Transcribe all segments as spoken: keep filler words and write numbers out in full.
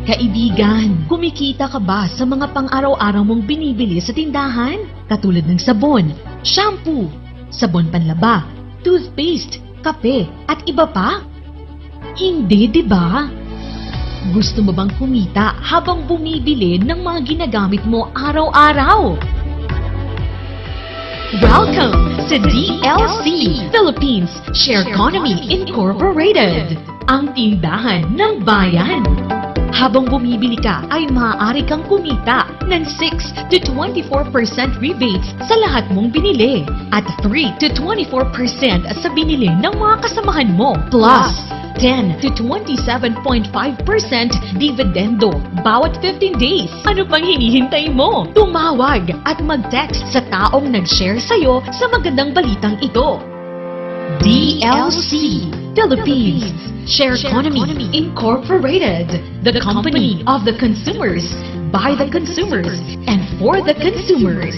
Kaibigan, kumikita ka ba sa mga pang-araw-araw mong binibili sa tindahan? Katulad ng sabon, shampoo, sabon panlaba, toothpaste, kape, at iba pa? Hindi, di ba? Gusto mo bang kumita habang bumibili ng mga ginagamit mo araw-araw? Welcome to D L C Philippines Share Economy Incorporated, ang tindahan ng bayan. Habang bumibili ka ay maaari kang kumita ng six to twenty-four percent rebates sa lahat mong binili at three to twenty-four percent sa binili ng mga kasamahan mo. Plus, ten to twenty-seven point five percent dividendo bawat fifteen days. Ano pang hinihintay mo? Tumawag at mag-text sa taong nag-share sa'yo sa magandang balitang ito. D L C Philippines Share Economy Incorporated, the company of the consumers, by the consumers, and for the consumers.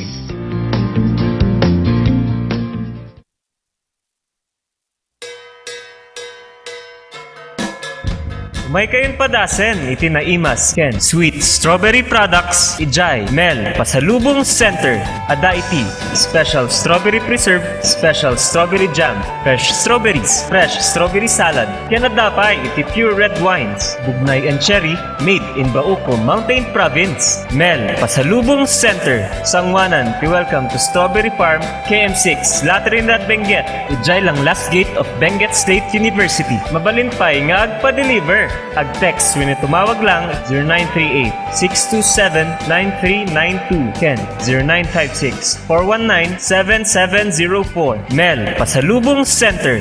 Umay kayon padasen iti naimas ken sweet strawberry products idiay Mel Pasalubong Center. Adda iti special strawberry preserve, special strawberry jam, fresh strawberries, fresh strawberry salad, ken adda pay iti pure red wines, bugnay and cherry, made in Bauco, Mountain Province. Mel Pasalubong Center. Sangoanan ti Welcome to Strawberry Farm, K M six, La Trinidad, Benguet. Idiay lang last gate of Benguet State University. Mabalin pay nga agpa-deliver. Ag-text wenno tumawag lang zero nine three eight, six two seven, nine three nine two ken zero nine five six, four one nine, seven seven zero four. Mel Pasalubong Center.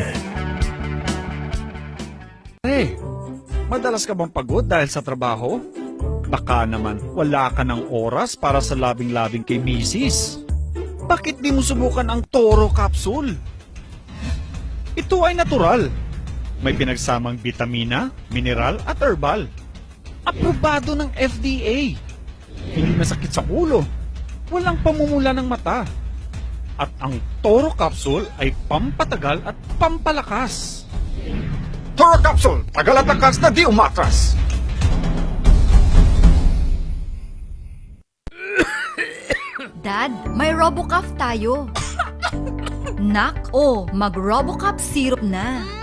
Hey, madalas ka bang pagod dahil sa trabaho? Baka naman wala ka ng oras para sa labing-labing kay misis. Bakit di mo subukan ang Toro Capsule? Ito ay natural. May pinagsamang bitamina, mineral at herbal. Aprobado ng F D A. Hindi masakit sa ulo. Walang pamumula ng mata. At ang Toro Capsule ay pampatagal at pampalakas. Toro Capsule, tagal at lakas na di umatras. Dad, may Robocough tayo. Nak, o, mag-Robocup syrup na. Mm,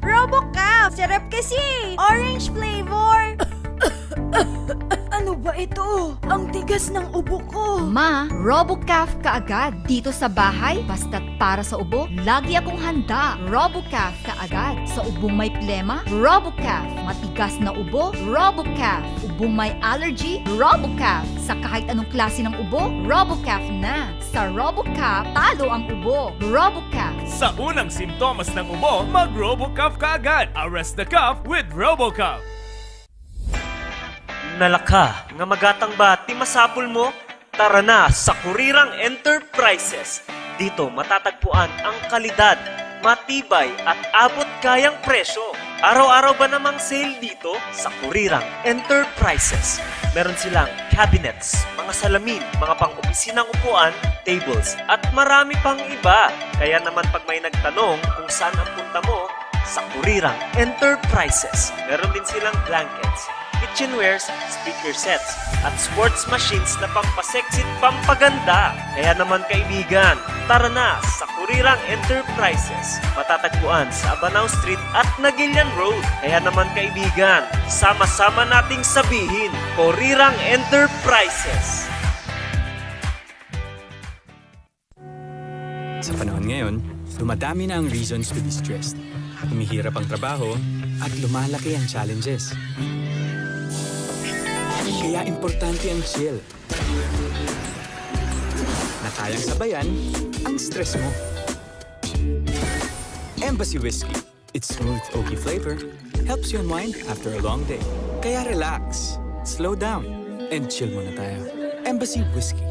Robocup! Sarap kasi! Orange flavor! Ano ba ito? Ang tigas ng ubo ko! Ma, Robocup ka agad. Dito sa bahay, basta't para sa ubo, lagi akong handa. Robocup ka agad. Sa ubong may plema, Robocup. Matigas na ubo, Robocup. Ubong may allergy, Robocup. Sa kahit anong klase ng ubo, Robocup na. Sa Robocup, talo ang ubo. Robocup. Sa unang simptomas ng ubo, mag-Robocup ka agad. Arrest the cough with Robocup. Nalaka nga magatang ba ti masapul mo? Tara na sa Kurirang Enterprises. Dito matatagpuan ang kalidad, matibay at abot kayang presyo. Araw-araw ba namang sale dito? Sa Kurirang Enterprises, meron silang cabinets, mga salamin, mga pang-opisinang upuan, tables, at marami pang iba. Kaya naman pag may nagtanong kung saan ang punta mo, sa Kurirang Enterprises, meron din silang blankets, kitchenwares, speaker sets, at sports machines na pampasexy at pampaganda. Kaya naman, kaibigan, tara na sa Kurirang Enterprises. Matatagpuan sa Abanao Street at Naguilian Road. Kaya naman, kaibigan, sama-sama nating sabihin, Kurirang Enterprises. Sa panahon ngayon, dumadami na ang reasons to be stressed. Humihirap ang trabaho at lumalaki ang challenges. Kaya importante ang chill na kayang sabayan ang stress mo. Embassy Whiskey. Its smooth oaky flavor helps you unwind after a long day. Kaya relax, slow down, and chill muna tayo. Embassy Whiskey.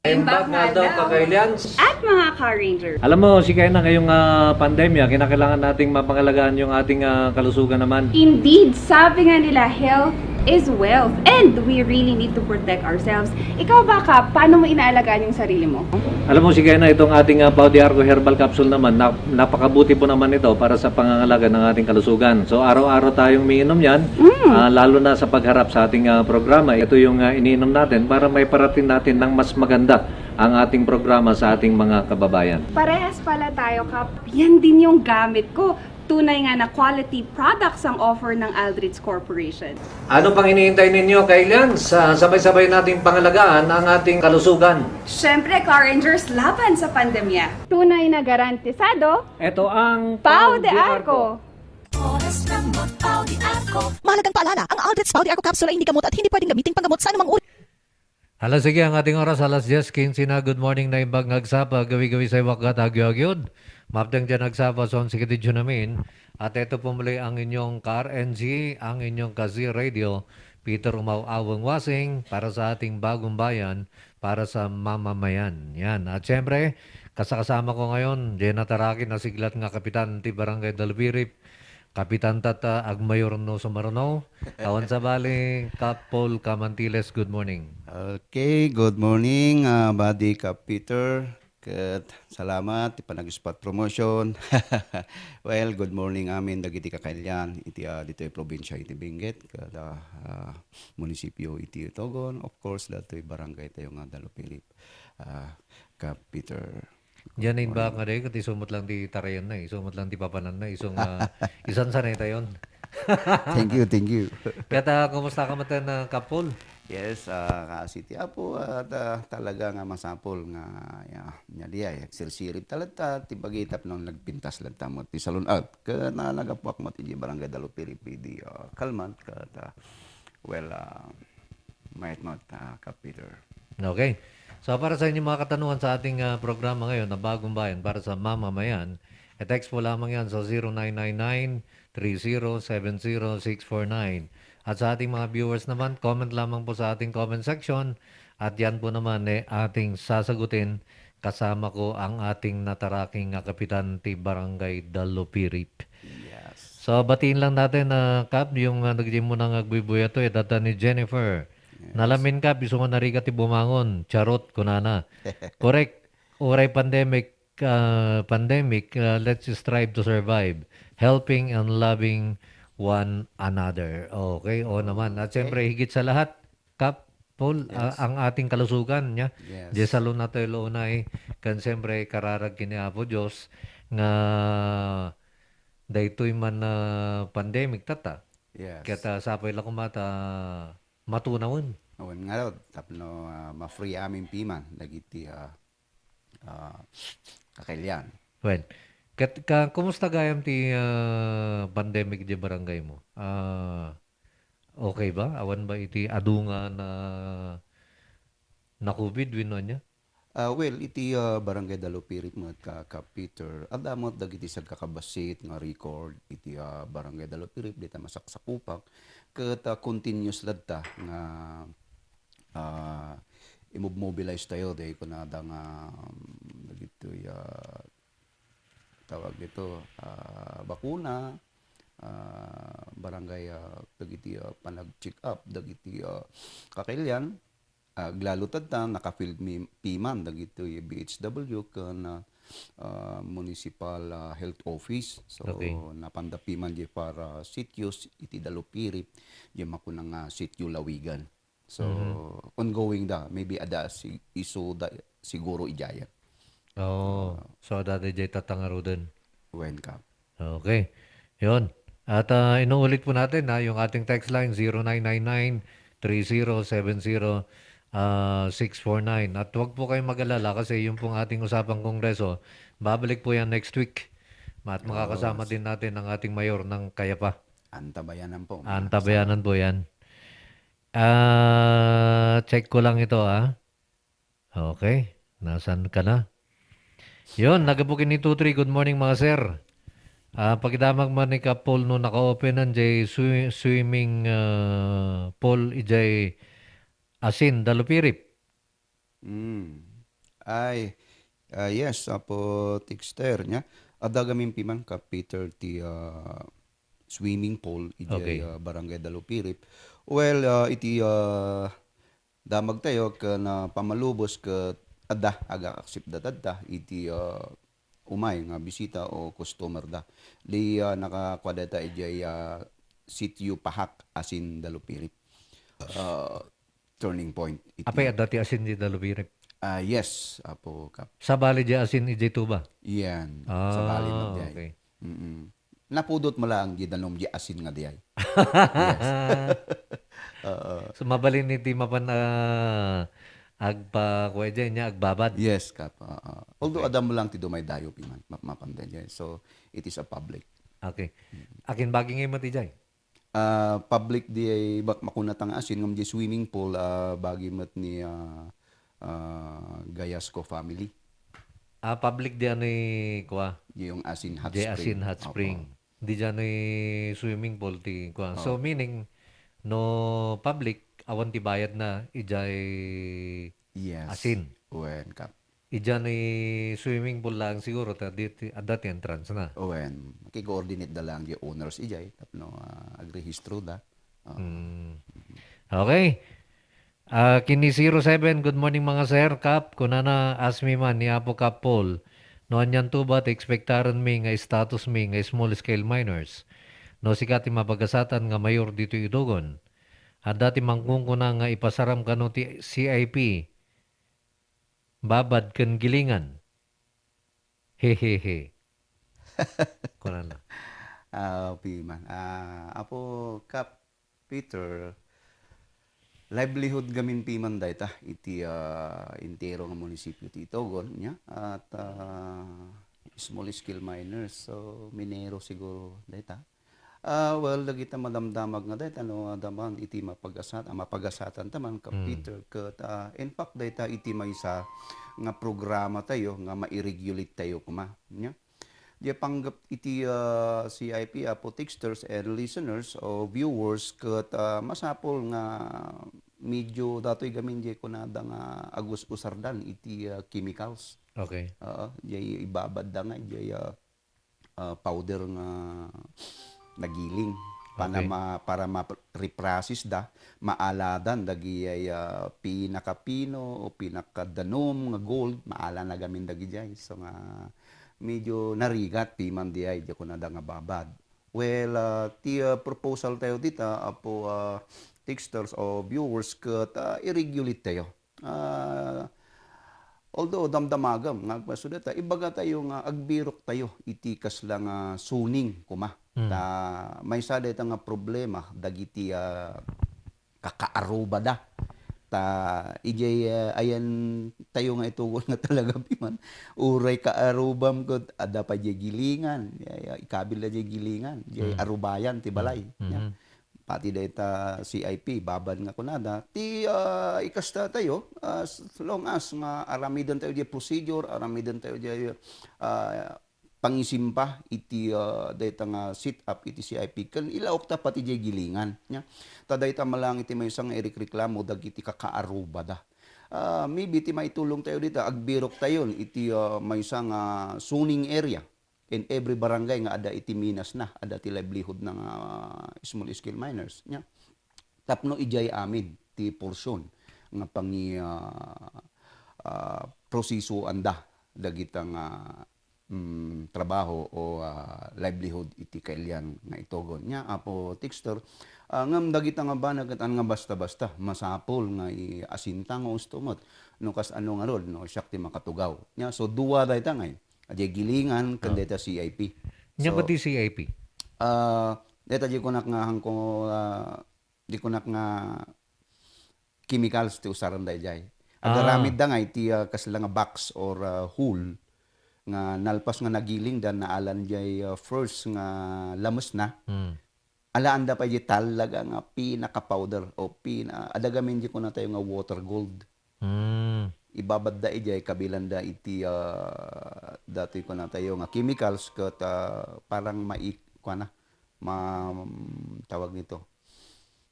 Naimbag nga aldaw, ka-Kailians. At mga ka-Ranger. Alam mo, si Kena ngayong, ah, pandemya, kinakailangan nating mapangalagaan yung ating, ah, kalusugan naman. Indeed, sabi nga nila, health is wealth. And we really need to protect ourselves. Ikaw ba, Kap, paano mo inaalagaan yung sarili mo? Alam mo, sige na, itong ating uh, Pau de Arco Herbal Capsule naman, na, napakabuti po naman ito para sa pangangalaga ng ating kalusugan. So, araw-araw tayong umiinom yan, Mm. ah, lalo na sa pagharap sa ating ah, programa. Ito yung ah, iniinom natin para may parating natin ng mas maganda ang ating programa sa ating mga kababayan. Parehas pala tayo, Kap. Yan din yung gamit ko. Tunay nga na quality products ang offer ng Aldrich Corporation. Ano pang hinihintay ninyo, kailian? Sa sabay-sabay nating pangalagaan ang ating kalusugan. Siyempre, Car Rangers, laban sa pandemya. Tunay na garantisado. Ito ang Pau de Arco. Oras ng Pau de Arco. Mahalagang paalala, ang Aldrich Pau de Arco Capsule ay hindi gamot at hindi pwedeng gamitin panggamot sa anumang uri. Alas sige ang ating oras, alas diyes quince na. Good morning na imbag nga agsapa, gawi-gawi sa iwak kat agyo-agyod. Mapteng dyan agsapa, son si Kitidjo namin. At ito po muli ang inyong ka-R N G, ang inyong ka-Z Radio, Peter Umaw Awang Wasing, para sa ating bagong bayan, para sa mamamayan. Yan. At syempre, kasakasama ko ngayon, Jenna Taraki, nasiglat nga kapitan ti Barangay Dalbirip, Kapitan Tata Agmayor no Sumaruno, awan sabali, Kap Paul Kamantiles, good morning. Okay, good morning, ah, Buddy Kap Peter. Ket salamat ti panag-spot promotion. Well, good morning amin dagiti kakailian iti, ah, ditoy probinsya iti Benguet, ket, ah, ah, munisipyo iti Itogon, of course, datoy barangay tayo nga Dalupirip, ah, Kap Peter. Diyan na imbag nga day, ket isu met lang ti tarayanna, isu met lang ti papananna, isu nga isansanay tayon. Thank you, thank you. Ket, ah, kumusta ka met, ah, Kap Paul? Yes, ah, kaasi ti Apo, at, ah, talaga nga masapul nga, ya, nya di ay, agsirsirib talaga ti bagi tapno nagpintas lang ta met ti salun-at. Ket na nagapuak met iti Barangay Dalupirip idi, ah, kalman, ket, ah, well, ah, mayat met, ah, Kap Peter. Okay. So para sa inyong mga katanungan sa ating ah, programa ngayon na Bagong Bayan para sa Mamamayan, i-text po lamang yan sa zero nine nine nine three zero seven zero six four nine. At sa ating mga viewers naman, comment lamang po sa ating comment section at yan po naman eh, ating sasagutin kasama ko ang ating nataraking nga kapitan ti Barangay Dalupirip. Yes. So, batiin lang natin, ah, Kap, yung uh, nagdi mo nang agbuybuyato, eh, data ni Jennifer. Nalamin, Kap, isu nga narigat ti bumangon. Charot, kunana. Correct. Uray pandemic, ah, pandemic, ah, let's strive to survive. Helping and loving one another. Okay, o naman. At siyempre, higit sa lahat, Kap, Paul, ah, Yes. ang ating kalusugan niya. Yes. Di salun na tayo launay, kan siyempre kararag kini Apo Diyos nga daytoy man na pandemic tata. Yes. Kaya ta sapay la kumata matunawen. Awan nga daw, tapno ah, ma-free amin piman, dagiti ah, ah, kakailan. Well, kat, ka, kumusta gayam ti ah, pandemic di barangay mo? Ah, okay ba? Awan ba iti adu nga na na-covid wenno ania? Ah, well, iti ah, Barangay Dalupirip met ka, ka Peter, adda met dagiti sagkakabassit nga record iti ah, Barangay Dalupirip, dita masaksakupak, ket ah, continuous ladta nga ah, immobilize tayo, di kunada nga um, dagitoy ah, tawag dito, ah, bakuna, ah, barangay ah, dagiti ah, panag-check up dagiti ah, kakailan. Ah, aglalo tadta naka-field mi-, piman dagitoy B H W ken ah, ah, municipal ah, health office. So Okay. napanda piman di para sitios iti Dalupirip di makuna nga sitio Lawigan. So ongoing da, maybe ada si isu da siguro idiay. Oo. So, dati jay tatangaruden. Wen ka. Okay. Yun. At ah, inuulit po natin ha, yung ating text line, zero nine nine nine three zero seven zero six four nine. At huwag po kayong mag-alala kasi yung pong ating usapang kongreso, babalik po yan next week. At makakasama din natin ang ating mayor ng Kayapa. Antabayanan po. Antabayanan po yan. Ah, check ko lang ito ah. Okay. Nasaan ka na? Yun, nagabukin ni two three. Good morning, mga sir. Ah, pagidamag man ni Kapol no naka-open ang jay swi- swimming ah, pool ijay asin, dalupirip. Mm. Ay, ah, yes, apo texter niya. Adda gamin piman ka Peter ti ah, swimming pool ijay Okay. ah, Barangay Dalupirip. Well, ah, iti, ah, damagtayo ken, ah, pammalubos ket adda agaaksepda dadda iti, ah, umay nga bisita o customer da. Di, ah, nakakua dayta idiay, ah, Sitio Pahak, Asin, Dalupirip. Ah, turning point iti Apay, adda ti asin di Dalupirip? Ah, yes, Apo Kap. Sabali di asin idiay tuba? Yan, Ah, sabali met diay. Okay. Mm. Napudot mo lang di danum di asin nga diay. Yes. Oo. So, mabalin iti mapan, ah, agpa-, kuwa diay niya, agbabad. Yes, Kap. Oo. Although, Okay. Adam lang ti dumaydayo, piman. Map-, mapan diay. So, it is a public. Okay. Mm. Akin bagi ngay mati diay? Ah, public di ay bak-, makunata nga asin, ngem di swimming pool, ah, bagi met ni, ah, ah, Gayasco family. Ah, public di ano y-, kuwa? Di yung asin hot Di spring. Asin hot Opo. Spring. Di dyan y-, swimming pool ti kuwa. So, Oh. Meaning, no public, awan ti bayad na, ijay Yes. asin. Wen, Kap. Idiay swimming pool lang siguro, ta di ti, adda ti entrance na. Wen, ki-coordinate da lang di owners ijay, tapno, ah, agrehistro da. Ah. Hmm. Okay. Ah, kini zero seven, "Good morning, mga sir. Kap, kunana, ask mi man ni Apo Kap Paul, no anian tuba ti ekspektaren mi nga status mi nga small scale miners. No sika ti mapagasatan nga mayor ditoy Itogon. Adda ti mangkunkuna nga ipasaram kano ti C I P, babad ken gilingan. Hehehe." Kunana. Ah, piman. Ah, Apo Kap Peter, livelihood gamin piman dayta iti, ah, entero nga munisipyo ti Itogon, nya? At, ah, small scale miners, so minero siguro dayta. Ah, well, dagita madamdamag nga dayta, no, adaman iti mapagasat-, ah, mapagasatan taman, Kap Mm. Peter, ket, ah, in fact, dayta iti maysa nga programa tayo nga ma-regulate tayo kuma, nya? Di panggep iti, ah, C I P, Apo texters and listeners o viewers, ket, ah, masapul nga medyo datoy gamin di kunada nga agus-usardan iti, ah, chemicals. Okay. Oo, di ibabadda nga, di, ah, ah, powder nga nagiling. Para Okay. ma-, para ma-reprocess da, maaladan dagijay, ah, pinakapino o pinakadanum nga gold, maala na gamin dagijay. So nga, medyo narigat piman di ay, di kunada nga babad. Well, ah, ti, ah, proposal tayo dita, Apo, ah, texters o viewers, ket, ah, i-regulate tayo. Ah, although damdamagam nga agpaso dayta, ibaga tayo nga agbirok tayo iti kasla nga suning kuma. Mm. Ta maysa dayta nga problema dagiti, ah, kakaarubada. Ta idiay, ah, ayan tayo nga itugon nga talaga piman. Uray kaarubam ket adda pay diay gilingan. Ya, ya, ikabil da diay gilingan. Diay Mm. arubayan ti balay. Mm. Ya. Mhm. Pati dayta C I P, babad nga kunada. Ti, ah, ikasta tayo, as long as nga aramiden tayo di procedure, aramiden tayo di, ah, pangisimpa iti, ah, dayta nga set up iti C I P, ken ilaok ta pati di gilingan, nya. Ta dayta malang iti maysa nga irikreklamo dagiti kakaarubada. Ah, maybe ti maitulong tayo dita, agbirok tayon iti, ah, maysa nga zoning area. In every barangay nga adda iti minasna, adda ti livelihood na nga, ah, small scale miners, nya. Tapno idiay amin ti portion nga pangi-, ah, ah, prosesoanda dagita nga, mm, trabaho o, ah, livelihood iti kailian nga itugon. Nya, Apo Texter, ah, ngem dagita nga banag ket ania nga basta-basta, masapul nga i-, asinta nga usto met no kasano ngarud, no siak ti makatugaw. Nya, so dua dayta ngay. Diay gilingan ken Ah. dayta C I P. Nya So, ba ti C I P? Ah, dayta di kunak nga hangko, ah, di kunak nga chemicals ti usaren daydiay. Ah. Agaramid da nga iti, ah, kasla nga box or, ah, hole nga nalpas nga nagiling da, naalan diay, ah, first nga lamesna. Hmm. Alaanda pay di talaga nga pinaka-powder o pina-, adda gamin di kunatayo nga water gold. Hmm. Ibabadda idiay, kabilanda iti, ah, datoy kunatayo nga chemicals ket, ah, parang mai-, kuana, ma-, tawag nito,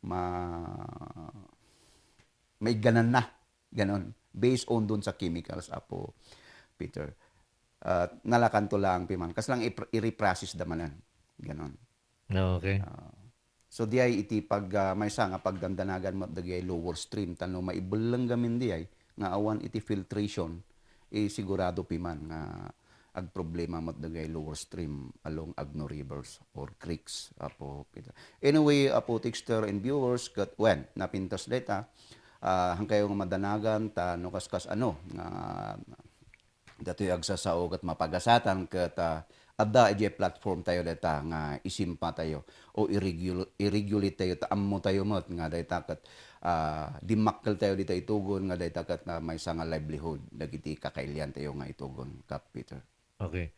ma-, maigananna, ganon. Based on dun sa chemicals, Apo Peter. Ah, nalakanto lang piman. Kas lang i-, i-reprocess da manen. Ganon. Okay. Ah. So, diay iti pag-, ah, maysa nga pagdandanagan met dagiti lower stream, ta no maibelleng gamin diay nga awan iti filtration, eh, sigurado piman nga agproblema met dagiti lower stream along Agno rivers or creeks, Apo Peter. Anyway, Apo Texter and viewers, ket wen, napintas dayta, ah, hankayo nga madanagan, ta no kaskas ano, nga datoy agsasao ket mapagasatan ket, ah, adda idiay platform tayo dayta nga isimpa tayo o i-regul-, i-regulate tayo ta ammo tayo met nga dayta ket, ah, dimmakkel tayo dita itugon nga dayta ket, ah, maysa nga livelihood dagiti kakailian tayo nga itugon, Kap Peter. Okay.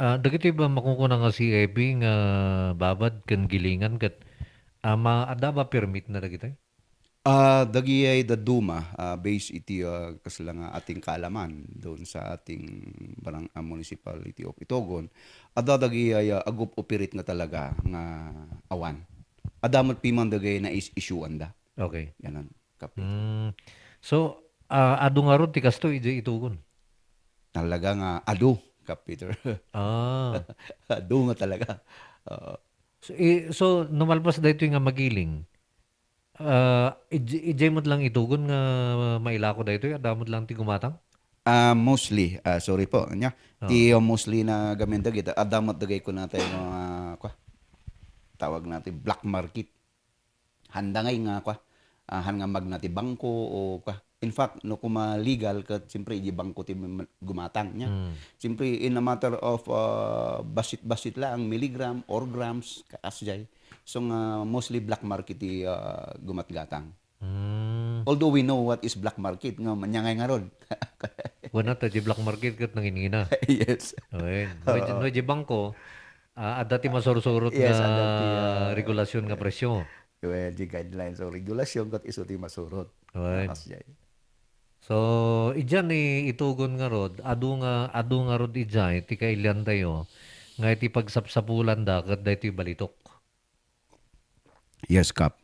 Ah, dagitoy ba makukuna nga C I P nga babad ken gilingan ket, ah, ma-, adda ba permit na dagitoy? Ah, dagiti dadduma, ah, based iti, ah, kasla nga ating kaalaman doon sa ating barang-, ah, municipality of Itogon, adda dagiti, ah, ag-operate nga talaga nga awan. Adda met piman dagiti nais-issueanda. Okay. Ganon, Kap Peter. Mm. So, ah, adu ngarud ti kastoy idiay Itogon? Talaga nga adu, Kap Peter. Ah. Adu nga talaga. Oo. So, i-, so, no malpas daytoy nga magiling, ah, ij-, idiay met lang Itogon nga mailako daytoy, adda met lang ti gumatang? Ah, mostly, ah, sorry po, nya, Oo. ti, uh, mostly na gamin dagita, adda met dagay kunatayo nga, kua, tawag natin, black market. Handa ngay nga, kua, ah, han nga magna ti bangko o, kua. In fact, no kuma legal, ket siyempre, idiay bangko ti m-, gumatang, nya. Mm. Siyempre, in a matter of, ah, basit-basit lang, milligram or grams, kaas jay. So nga, mostly black market ti, ah, gumatgatang. Mm. Although we know what is black market, nga, manyangay ngarud. Wen, ta di black market ket nangingina. Yes. Wen. No, Oo. no, di bangko, ah, adda ti masursurot Yes, nga adda ti, ah, regulasyon nga presyo. Well, di guidelines o regulasyon ket isu ti masurot. Wen. Akas jay. So, idiay ni Itogon ngarud, adu nga, adu ngarud idiay ti kailiantayo nga iti pagsapsapulanda ket daytoy balitok. Yes, Kap.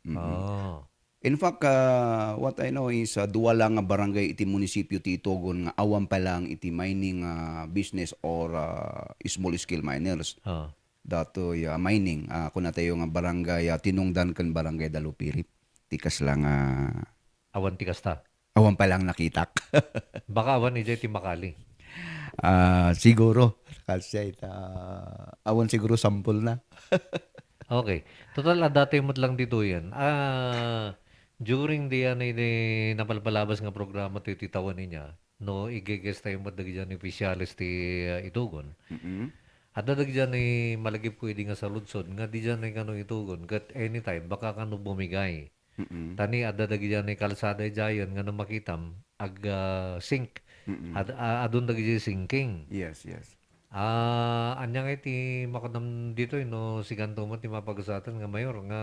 Mm-mm. Ah. In fact, ah, what I know is, ah, dua lang nga barangay iti munisipyo ti Itogon nga awan pa lang iti mining, ah, business or, ah, small scale miners. Ah. Datoy, ah, mining, ah, kunatayo nga barangay, ah, Tinongdan ken barangay Dalupirip. Ti kasla nga Awan ti kasta? Awan pa lang nakitak. Baka awan idiay ti makali. Ah, siguro. Kasi, ah, awan siguro sampol na. Okay. Total, adda tayo met lang ditoyen. Ah, during the, ano, the napalpalabas nga programa ti, ti tawen niya, no, igeges tayo met dagiti opisyales ti, ah, Itogon. Mm-mm. Adda dagiti malagip ko idi nga saludsod, nga di dyan ay kano Itogon, ket anytime, baka kano bumigay. Mm. Tani adda dagiti kalsada idiayen nga no makitam, ag, ah, sink. Mm. Ad-, a-, adun dagiti sinking. Yes, yes. Ah, anya nga iti makadam ditoy no siganto met ti mapagasatan nga mayor nga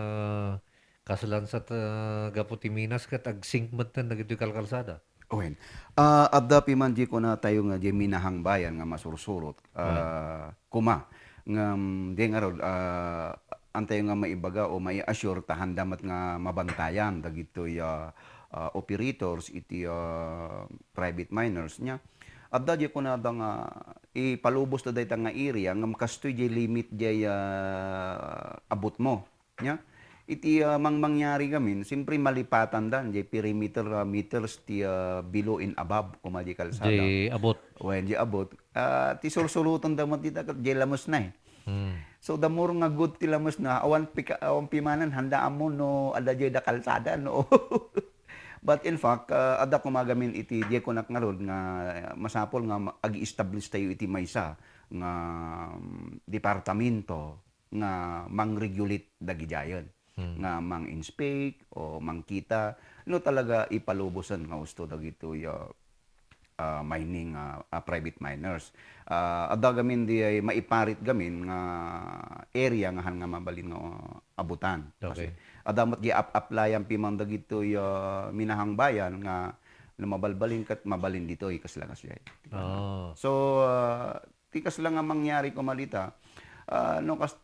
kasla sa, ah, gapu ti minas ket ag-sink metten dagitoy kalkalsada? Wen. Ah, adda piman di kunatayo nga di minahang bayan nga masursurot. Ah, Right. kuma. Ngem di ngarud, ah, antayo nga maibaga o mai-assure ta handa met nga mabantayan dagitoy, ah, ah, operators iti, ah, private miners nya. Adda di kunada nga ipalubos da dayta nga area ngem kastoy di limit di, ah, abot mo. Nya, iti, ah, mang-, mangyari gamin, siyempre malipatan dan, jay perimeter, ah, meters ti, ah, below and above, kuma di kalsada. Jay abot. Wen, jay abot. Ah, ti sursurutan da met dita, jay lames na eh. Hmm. So, the more nga good ti lames na, awan pika-, awan pimanan, handa ammo no, adda jay da kalsada, no? But in fact, ah, adda kuma gamin iti, jay kunak ngarud nga, ah, masapul nga ma-, ag-establish tayo iti maysa nga, mm, departamento nga mang-regulate dagidiayen, Hmm. nga mang-inspect o mangkita no talaga ipalubosen nga usto dagitoy, ah, ah, mining, ah, ah, private miners. Ah, adda gamin di ay maiparit gamin nga area nga han nga mabalin nga, ah, abutan. Kasi Okay. adda met di ap-, applyan piman dagitoy, ah, minahang bayan nga no mabalbalin ket mabalin ditoy, kasla kasjay. Ah. So, ah, ti kasla nga mangyari kuma dita, ah, no kas-,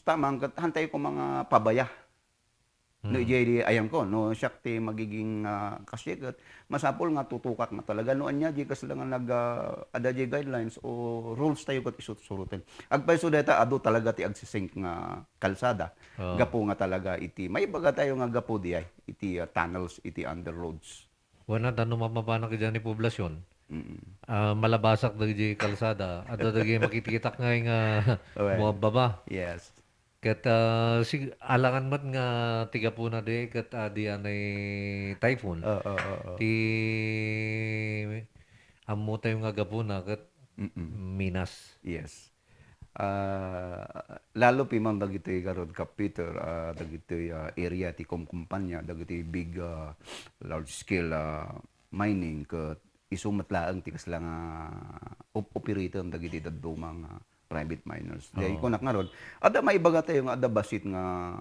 tamang ket hantay ko mga pabaya. No, hmm, ijay di, ayan ko, no, siak ti magiging, ah, cashier ket masapul nga tutukak nga talaga no ania di kasla nga nag, ah, ada di guidelines o rules tayo ket isu suroten. Agpayso dayta, adu talaga ti agsisink nga kalsada. Oo. Gapu nga talaga iti, maibaga tayo nga gapu di ay, iti, ah, tunnels, iti under roads. Wen, ta no mapapanak idiay ni poblasion, mm, ah, malabasak dagiti kalsada, adda dagiti makititak nga, nga, wen, bumabbaba. Yes. Ket, ah, sig-, alangan met nga ti gapuna di ket, ah, di anay typhoon. Oo, oo, oo. Ti ammo tayo nga gapuna ket, mm-mm, minas. Yes. Ah, lalo piman dagitoy garud, Kap Peter, ah, dagitoy, ah, area ti kumkumpanya, dagitoy big, ah, large scale, ah, mining ket isu met laeng ti kasla nga op-, operator dagiti dadduma nga private miners. Di, oo, kunak ngarud, adda maibaga tayo nga adda bassit nga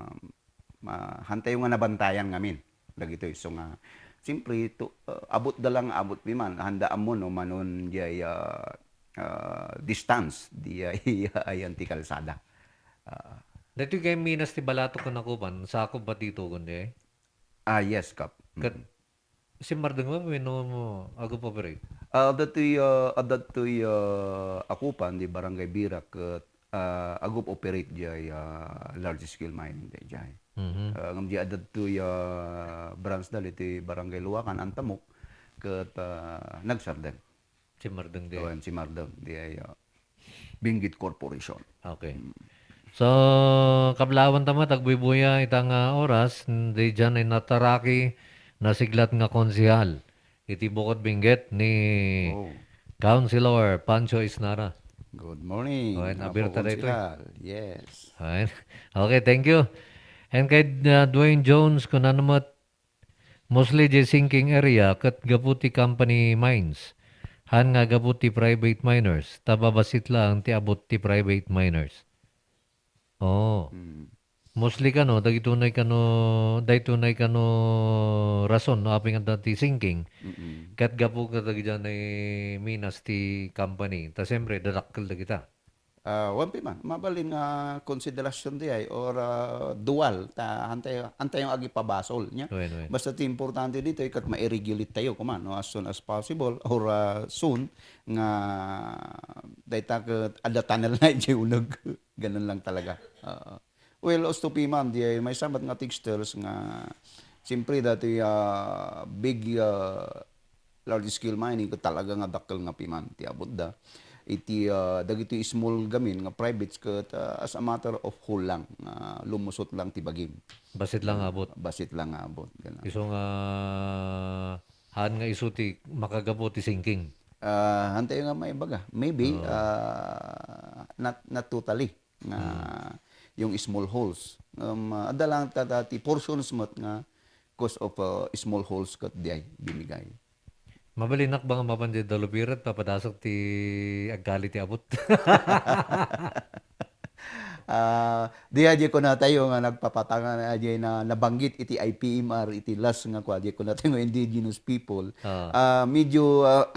ma-, hantayo nga nabantayan ngamin dagitoy. So nga, siyempre, to, ah, abutda lang, abut piman, handa ammo no manon diay, ah, ah, distance, diay ayan ti kalsada. Ah. Daytoy kay minas ti balatok ken Agupan, sakop ba ti Itugon diay? Ah, yes, Kap. Ket, mm, simmardeng met wenno ag-operate? Ah, adda toy, ah, adda toy, ah, Agupan, di Barangay Birac, ket, ah, ag-operate diay, ah, large scale mining daydiay. Mhm. Ah, ngem di adda toy, ah, branch da iti Barangay Luacan, Antamok, ket, ah, nagsardeng. Simmardeng di. Wen, simmardeng diay, ah, Benguet Corporation. Okay. Mm. So, kablaawan ta met, agbuybuya ita nga oras, daydiay nataraki, nasiglat nga konsehal iti Bukod Benguet ni, oh, Councilor Pancho Isnara. Good morning, wen, Apo abir ta daytoy. Konsehal. Yes. Wen. Okay, thank you. And kay, uh, Dwayne Jones, kunana met, mostly di sinking area ket gapu ti company mines. Han nga gapu ti private miners, ta babassit laeng ti abut ti private miners. Oh. Mm. Mostly kano, dagitunay kano, daytunay kano rason no apay nga adda ti sinking. Mm-mm. Ket gapu kadagiti minas ti company. Ta siyempre, dadakkel dagita. Ah, wen piman, mabalin nga konsiderasyon diay or, ah, dual, ta hantayo, hantayo agipabasol, nya? Wen, wen. Basta ti importante ditoy, ket ma-regulate tayo, koma, no, as soon as possible or, ah, soon, nga dayta ket adda tunnel na idiay uneg. Ganun lang talaga. Oo. Well, usto piman, diay maysa met nga textiles nga, siyempre, dati, ah, big, ah, large scale mining, ket talaga nga dakkel nga piman ti abutda. Iti, ah, dagiti small gamin nga privates ket, ah, as a matter of whole lang, nga lumusot lang ti bagim. Bassit lang abot. Bassit lang abot, ganun. Isu nga, haan nga isu ti makagapu ti sinking. Ah, hantayo nga maibaga. Maybe, oo, ah, not, not totally. Nga, hmm, yung small holes. Um, ah, adda lang ta, ta, ti portions met nga cause of, ah, small holes ket diay bimigay. Mabalinak ba nga mapan diay Dalupiret, papadasok ti agkali ti abut? Ah, di, diay kunatayo nga nagpapatangan, diay na, nabanggit iti I P M R, iti last nga kua, diay kunatayo nga indigenous people. Ah. Ah, medyo, ah,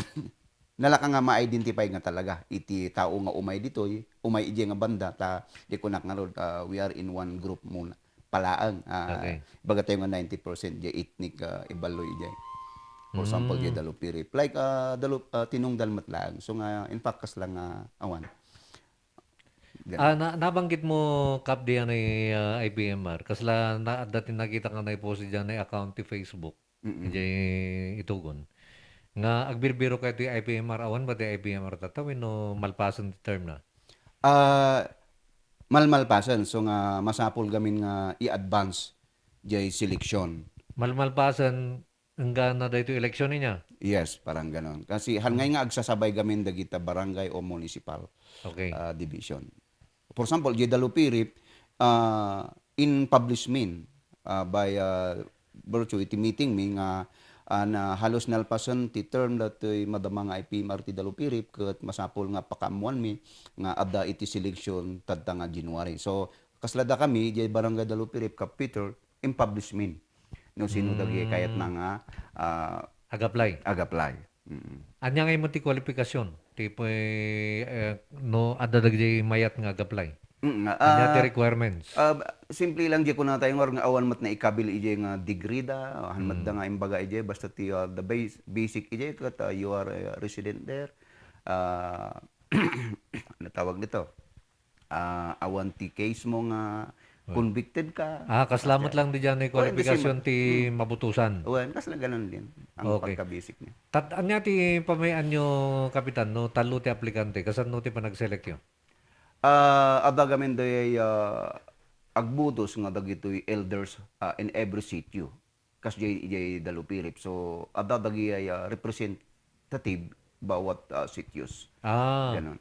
nalaka nga ma-identify nga talaga iti tao nga umay ditoy, umay idiay nga banda, ta di kunak ngarud, ah, we are in one group muna. Palaang, ah, okay, baga tayo nga ninety percent di ethnic, ah, Ibaloi diay. For example, di, mm, Dalupirip. Like, ah, Dalup-, ah, tinungdan met laeng. So nga, in fact, kasla nga awan. Ganun. Ah, na-, nabanggit mo, Kap, di ano, eh, ah, I P M R. Kasla na, dati nakita nga naipost diyan, eh, account ti Facebook. Mm-mm. Idiay Itugon. Nga agbirbiro kayo ti I P M R, awan ba ti I P M R tatta wenno malpasen ti term na? Ah, malmalpasen. So nga masapul gamin nga i-advance jay selection. Malmalpasen, enggana daytoy eleksyon niya? Yes, parang ganon. Kasi hangay, hmm, nga agsasabay gamin dagita barangay o municipal, okay, ah, division. For example, jay Dalupirip, ah, in publish min, ah, by, ah, virtue iti meeting mi nga, ah, na halos nalpasen ti term datoy madama nga I P M R ti Dalupirip ket masapul nga pakaammuan mi nga adda iti selection tadta nga January. So, kasla dakami, jay Barangay Dalupirip, Kap Peter, in publish min. No sino dagiti kayat na nga, ah, ag-apply. Ag-apply. Mm. Ania ngay met ti kwalifikasyon? Ti pay, eh, no, adda dagiti mayat nga ag-apply? Mm, nga, Ania ti ah, requirements? ah, simple lang di kunatayo nga, nga awan met naikabil idiay nga degree da, awan met da Mm. nga imbaga idiay, basta ti, ah, the bas-, basic idiay ket, ah, you are a resident there. Ah, ano tawag dito? Ah, awan ti case mo nga Oy. convicted ka. Ah, kasla met Diyan. lang di diay Well, the same. kwalifikasyon ti Mm. mabutusan. Well, kasla ganun din ang Okay. pagka-basic niya. Tat-, ania ti pamay-anyo, Kapitan, no? Tallo ti aplikante. Kasano ti panagselekyo? Ah, adda gamin dayay, ah, agbutos nga dagitoy elders, ah, in every sitio. Kasdiay, idiay Dalupirip. So, adda dagijay, ah, representative bawat, ah, sitios. Ah. Ganon.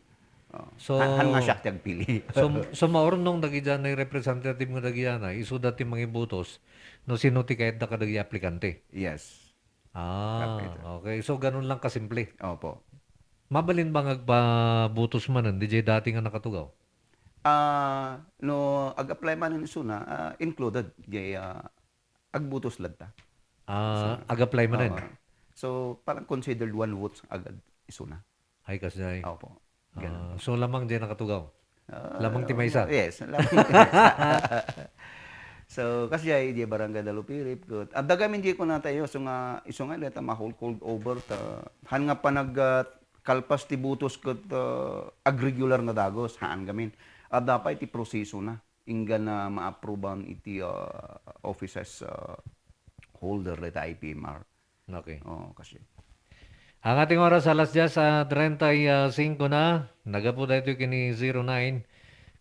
Oh. So, Han-, han nga siak ti agpili. so, so maurnong dagidiay representative nga dagidiay, isuda ti mangibutos no sino ti kayatda kadagiti aplikante. Yes. Ah, Perfect. okay. So, ganun lang kasimple. Opo. Mabalin ba nga agpabutos manen, didiay dati nga nakatugaw? Ah, no, ag-apply manen isuna, ah, included, diay, ah, agbutos latta. Ah, So, ag-apply manen? Oo. So, parang considered one vote agad isuna. Ay, kasdiay. Opo. Ganun. Ah, so, lamang diay nakatugaw? Ah, Lamang ti maysa? yes, lamang ti maysa. So, kasdiay, diay Barangay Dalupirip, ket adda gamin diay kunatayo, so nga, isu nga, deta ma-hold, hold over, ta, han nga panag, ah, kalpas ti butos ket, ah, agregular nga dagus, haan gamin. Adda pay ti proseso na. Inggana maapruban iti, ah, offices, ah, holder dayta I P M R. Okay. Oo, kasi. Ang ating oras, alas diyes, ah, treinta y cinco na. Nagapu daytoy ken ni zero nine.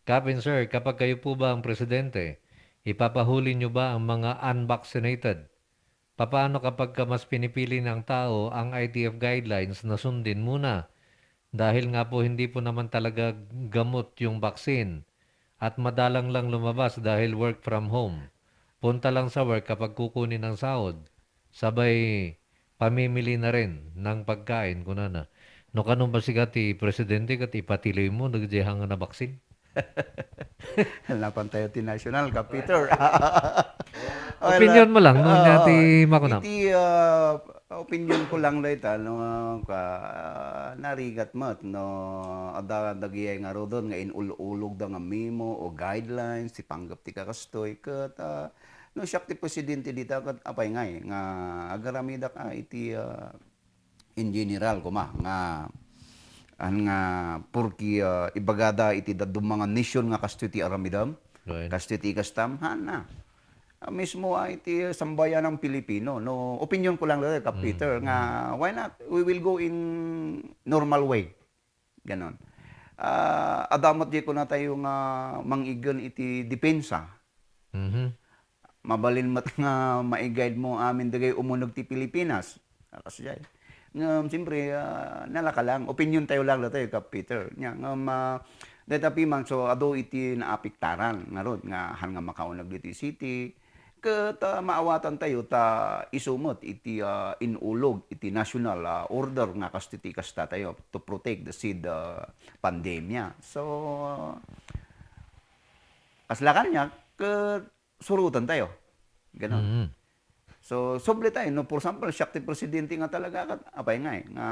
Captain, sir, kapag kayo po ba ang presidente, ipapahuli nyo ba ang mga unvaccinated? Papaano kapag ka mas pinipili ng tao ang I T F guidelines na sundin muna? Dahil nga po hindi po naman talaga gamot yung vaccine at madalang lang lumabas dahil work from home. Punta lang sa work kapag kukunin ang sahod. Sabay pamimili na rin ng pagkain, kunana. No, kano ba siga ti presidente ket ipatiloy mo, nagdihang na vaccine? Napan tayo ti national, Kap Peter. Wala. Opinion mo lang, no, Oo. nya ti makunam. Iti, ah, opinion ko lang dayta, no, ka, narigat met, no, adda dagiti ngaruden nga inul-ulog da nga memo o guidelines, ti panggep ti kakastoy, ket, ah, no, siak ti presidente dita, ket apay ngay, nga agaramidak, ah, iti, ah, in general koma nga, an nga, porke, ah, ibagada iti dadduma nga nation nga kastoy ti aramidem, Right. kastoy ti ikastam, haan na. Ah, mismo, ah, iti sambayanang Pilipino, no, opinion ko lang dayta, Kap Mm, Peter, nga mm. why not? We will go in normal way. Ganon. Ah, adda met di kunatayo nga mang-iggen iti depensa. Mhm. Mabalin met nga mai-guide mo amin dagiti umuneg ti Pilipinas. Ah, kasdiay. Ngem, siyempre, ah, nalaka lang. Opinion tayo lang dayta, Kap Peter. Nya, ngem, ah, dayta piman, so, adu iti naapektaran ngarud nga han nga makauneg ditoy city. Ket, ah, maawatan tayo ta isu met iti, ah, inulog iti national, ah, order nga kastoy ti kasta tayo to protect the said, ah, pandemia. So, kasla kaniak, ket suroten tayo. Ganon. Mm. So, suble tayo, no? For example, siak ti presidente nga talaga, ket apay ngay, nga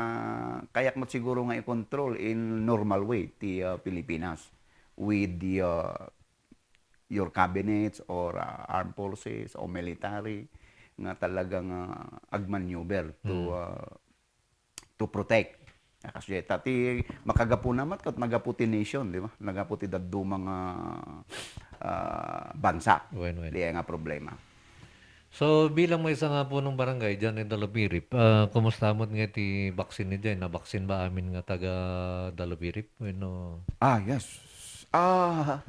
kayak met siguro nga i-control in normal way ti, ah, Pilipinas with the, ah, your cabinets or, ah, armed forces or military nga talagang, ah, agmaneuver to, Mm. ah, to protect. Ah, kasdiay, ta ti makagapuna met ket nagapu ti nation, di ba? Nagapu ti dadduma nga, ah, bansa. Wen, wen. Di nga problema. So, bilang maysa nga punong barangay diyan iti Dalupirip, ah, kumusta met nga ti vaccine diay? Nabaksin ba amin nga taga Dalupirip? Wenno Ah, yes. Ah,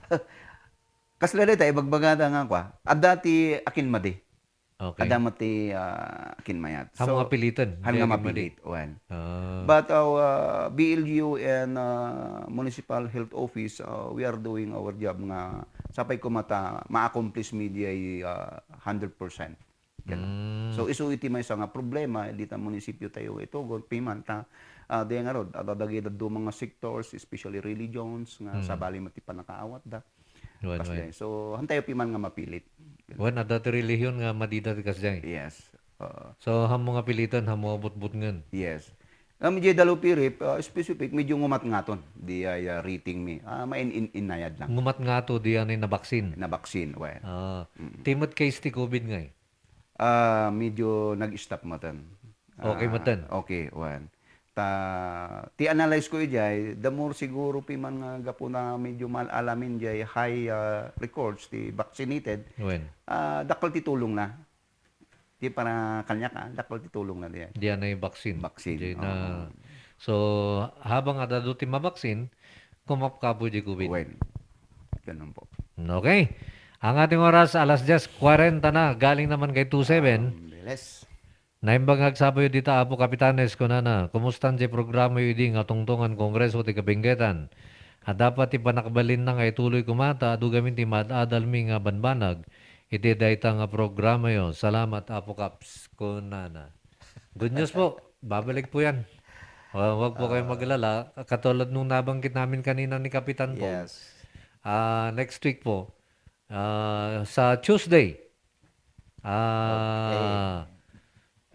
kasla dayta, ibagbagada nga kua. Adda ti akinmadi. Okay. Adda met ti, ah, akinmayat. Haan nga So, piliten, han nga diay akinmadi. mapilit, wen. Ah. But, uh, B L U and, uh, Municipal Health Office, uh, we are doing our job nga sapay koma ta ma-accomplish mi diay, uh, hundred percent. Ganun. Mm. So, isu iti maysa nga problema, dita munisipyo tayo itugot, piman ta, ah, diay ngarud, adda dagiti dadduma nga sectors, especially religions, nga Mm. sabali met ti pannakaawatda. Wen, Kasdiay. wen. So, han tayo piman nga mapilit. Wen, adda ti relihiyon nga madida ti kasdiay. Yes. Oo. So, hammo nga piliten, hammo nga butbutngen. Yes. Ngem diay Dalupirip, ah, specific, medyo ngumatngaton. Diay, ah, rating mi. Ah, main-, in-, inayad lang. Ngumatngato diay nabaksin. Nabaksin, wen. Ah, Mm. ti met case ti COVID ngay? Ah, medyo nag-stop meten. Okay Ah, meten. okay, wen. Ta, ti analyze ko idiay, the more siguro piman nga gapu na medyo mal-alamin diay high, ah, records ti vaccinated, Wen. ah, dakkel ti tulong na. Ti para kaniak, ah, dakkel ti tulong na diay. Diay vaccine. Vaccine, Diay na. oo. So, habang adda ti mabaksin, kumapkapo diay COVID. Wen. Ganun po. Okay. Ang ating oras, alas diyes kwarenta na. Galing naman kay two seven. Ang bilis. Naimbag nga agsapoyo dita, Apo Kapitanes, kunana, "Kumustan diay programayo idi nga tungtungan Kongreso ti Kabinggetan? Adda pay ti panakabalinna nga ituloy koma ta adu gamin ti maad-adalmi nga banbanag iti dayta nga programayo. Salamat, Apo Kaps," kunana. Good news po. Babalik po yan. Wa-, wag po kayong Ah. maglala. Katulad nung nabanggit namin kanina ni Kapitan Paul. Yes. Ah, next week po, ah, sa Tuesday, ah, Okay.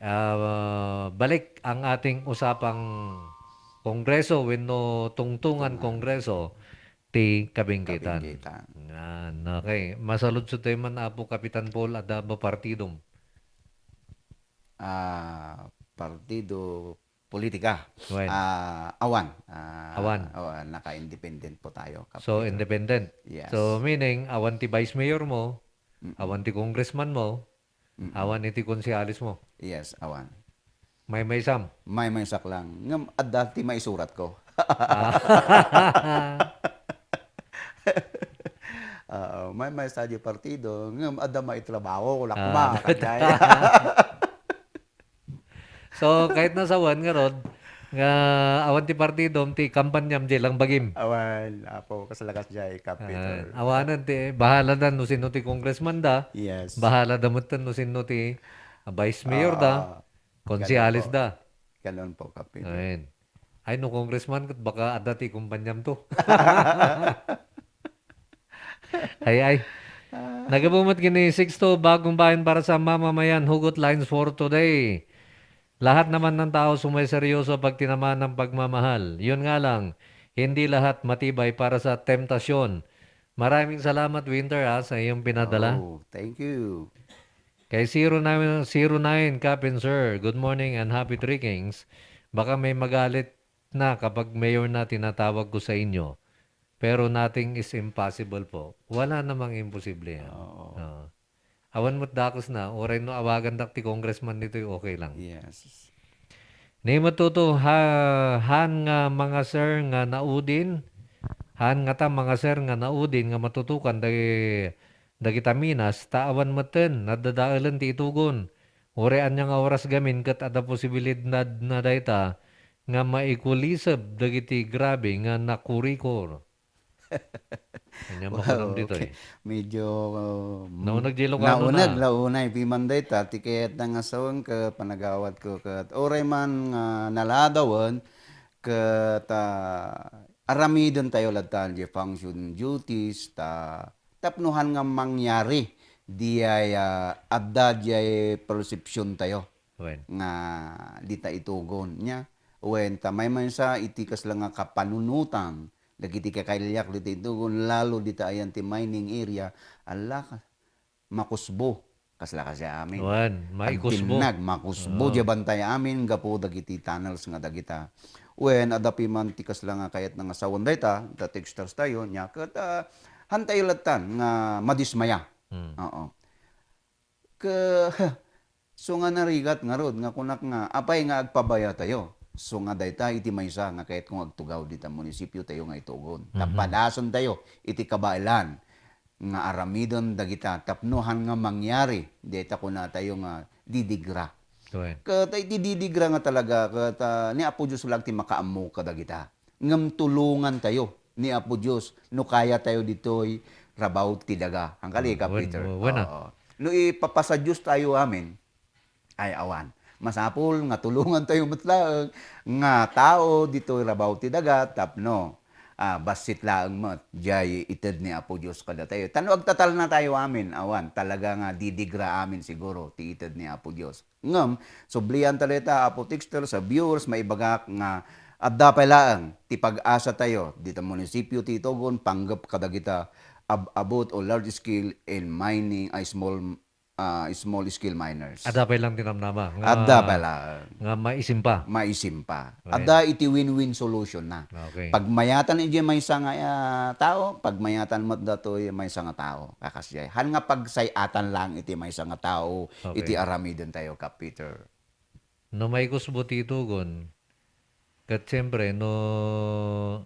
ah, balik ang ating usapang kongreso wenno tungtungan Tungtungan. kongreso ti Kabinggitan. Kabinggitan. Yan, okay. Masaludsod tayo man, Apo Kapitan Paul, adda ba partidom? Ah, partido politika. Wen. Ah, awan. Ah, Awan. awan. Naka-independent po tayo, So, Kapitol. independent. Yes. So, meaning, awan ti vice mayor mo, Mm-mm. awan ti congressman mo, Mm-mm. awan iti konsehalis mo. Yes, awan. Maymaysam. Maymaysak lang. Ngem adda ti maisurat ko. Ah. Oo, maymaysa diay partido, ngem adda maitrabaho, lakma, Ah. kajay. So, kahit nasawan ngarud, nga awan ti partidom, ti kampanyam, diay lang bagim. Awan, apo, kasla kasjay, Kap Peter. Ah, awanen ti, bahala da no sino ti congressman da, Yes. bahala da met no sino ti, ah, vice mayor da, Ah, konsehalis ganun po. da. Ganun po, Kap Peter. Ayan. Ay, no congressman, ket baka adda ti kumpanyam to. Ay, ay. Ah. Nagabumat kini Sixto, Bagong Bayan para sa Mamamayan, Hugot Lines for Today. Lahat naman ng tao sumeseryoso pag tinamaan ng pagmamahal. Yun nga lang, hindi lahat matibay para sa temptasyon. Maraming salamat, Winter, ha, sa iyong pinadala. Oh, thank you. Kay zero nine, zero nine, Captain Sir, good morning and happy Three Kings. Baka may magalit na kapag mayor na tinatawag ko sa inyo. Pero nothing is impossible po. Wala namang imposible yan. Oo. Oo. Awan met dakes na, uray no awagandak ti congressman ditoy, okay lang. Yes. Ni matuto, ha, han nga mga sir nga naudin, han nga ta mga sir nga naudin nga matutukan dagi-, dagita minas, ta awan metten nadadaelen ti itugon. Uray ania nga oras gamin ket adda posibilidad na dayta nga maikuliseb dagiti grabe nga nakurikor. Ania makunak ditoy? Medyo, um, Nauneg diay lugarna. Nauneg, naunay piman dayta, ti kayatna nga sawen ket panagawat ko ket uray man nga naladawen ket, ah, aramiden tayo latta diay function duties ta tapno han nga mangyari diay, ah, adda diay perception tayo Wen. nga dita itugon nia. Wen, ta maymaysa iti kasla nga kapanunotan dagiti kakailiak dita itugon, lalo dita ayan ti mining area, ala ka, makusbo. Kasla kasi amin. Wen, maikusbo. Agbinnag, makusbo Oo. diay bantay amin gapu dagiti tunnels nga dagita. Wen, adda piman ti kasla nga kayatna nga sawen dayta, ta texters tayo, nia ket, ah, han tayo lattan nga madismaya. Hmm. Oo. Ke-, so nga narigat ngarud nga kunak nga, apay nga agpabaya tayo? So nga dayta iti maysa nga kayatko nga agtugaw dita munisipyo tayo nga itugon. Ta Mhm. padasen tayo iti kabaelan nga aramiden dagita tapno han nga mangyari dayta kuna tayo nga didigra. Wen. Ket iti didigra nga talaga, ket, ah, ni Apo Dios lang ti makaammo kadagita. Ngem tulongan tayo ni Apo Dios no kaya tayo ditoy rabaw ti daga. Hangkali ka, Mm, wen, Peter. wen, wen, ah. Oo. No ipapasa Dios tayo amin, ay awan. Masapul nga tulongan tayo met laeng nga tao ditoy rabaw ti daga tapno ah, bassit laeng met, jay ited ni Apo Dios kadatayo. Ta no agtatalna tayo amin, awan, talaga nga didigra amin siguro ti ited ni Apo Dios. Ngem, sublian ta dayta, Apo Texter, sa viewers, maibagak nga adda pay laeng ti pag-asa tayo, dita munisipyo ti Itogon, panggep kadagita ab-, abot o large scale in mining, ay, small, ah, small scale miners. Adda pay lang ti namnama nga Adda pay lang. nga maisimpa. Maisimpa. Right. Adda iti win-win solution na. Okay. Pagmayatan iti maysa nga, ah, tao, pagmayatan met datoy maysa nga tao. Kakasdiay. Han nga pagsay-atan lang iti maysa nga tao, Okay. iti aramiden tayo, Kap Peter. No maikusbo ti Itogon, ket siyempre, no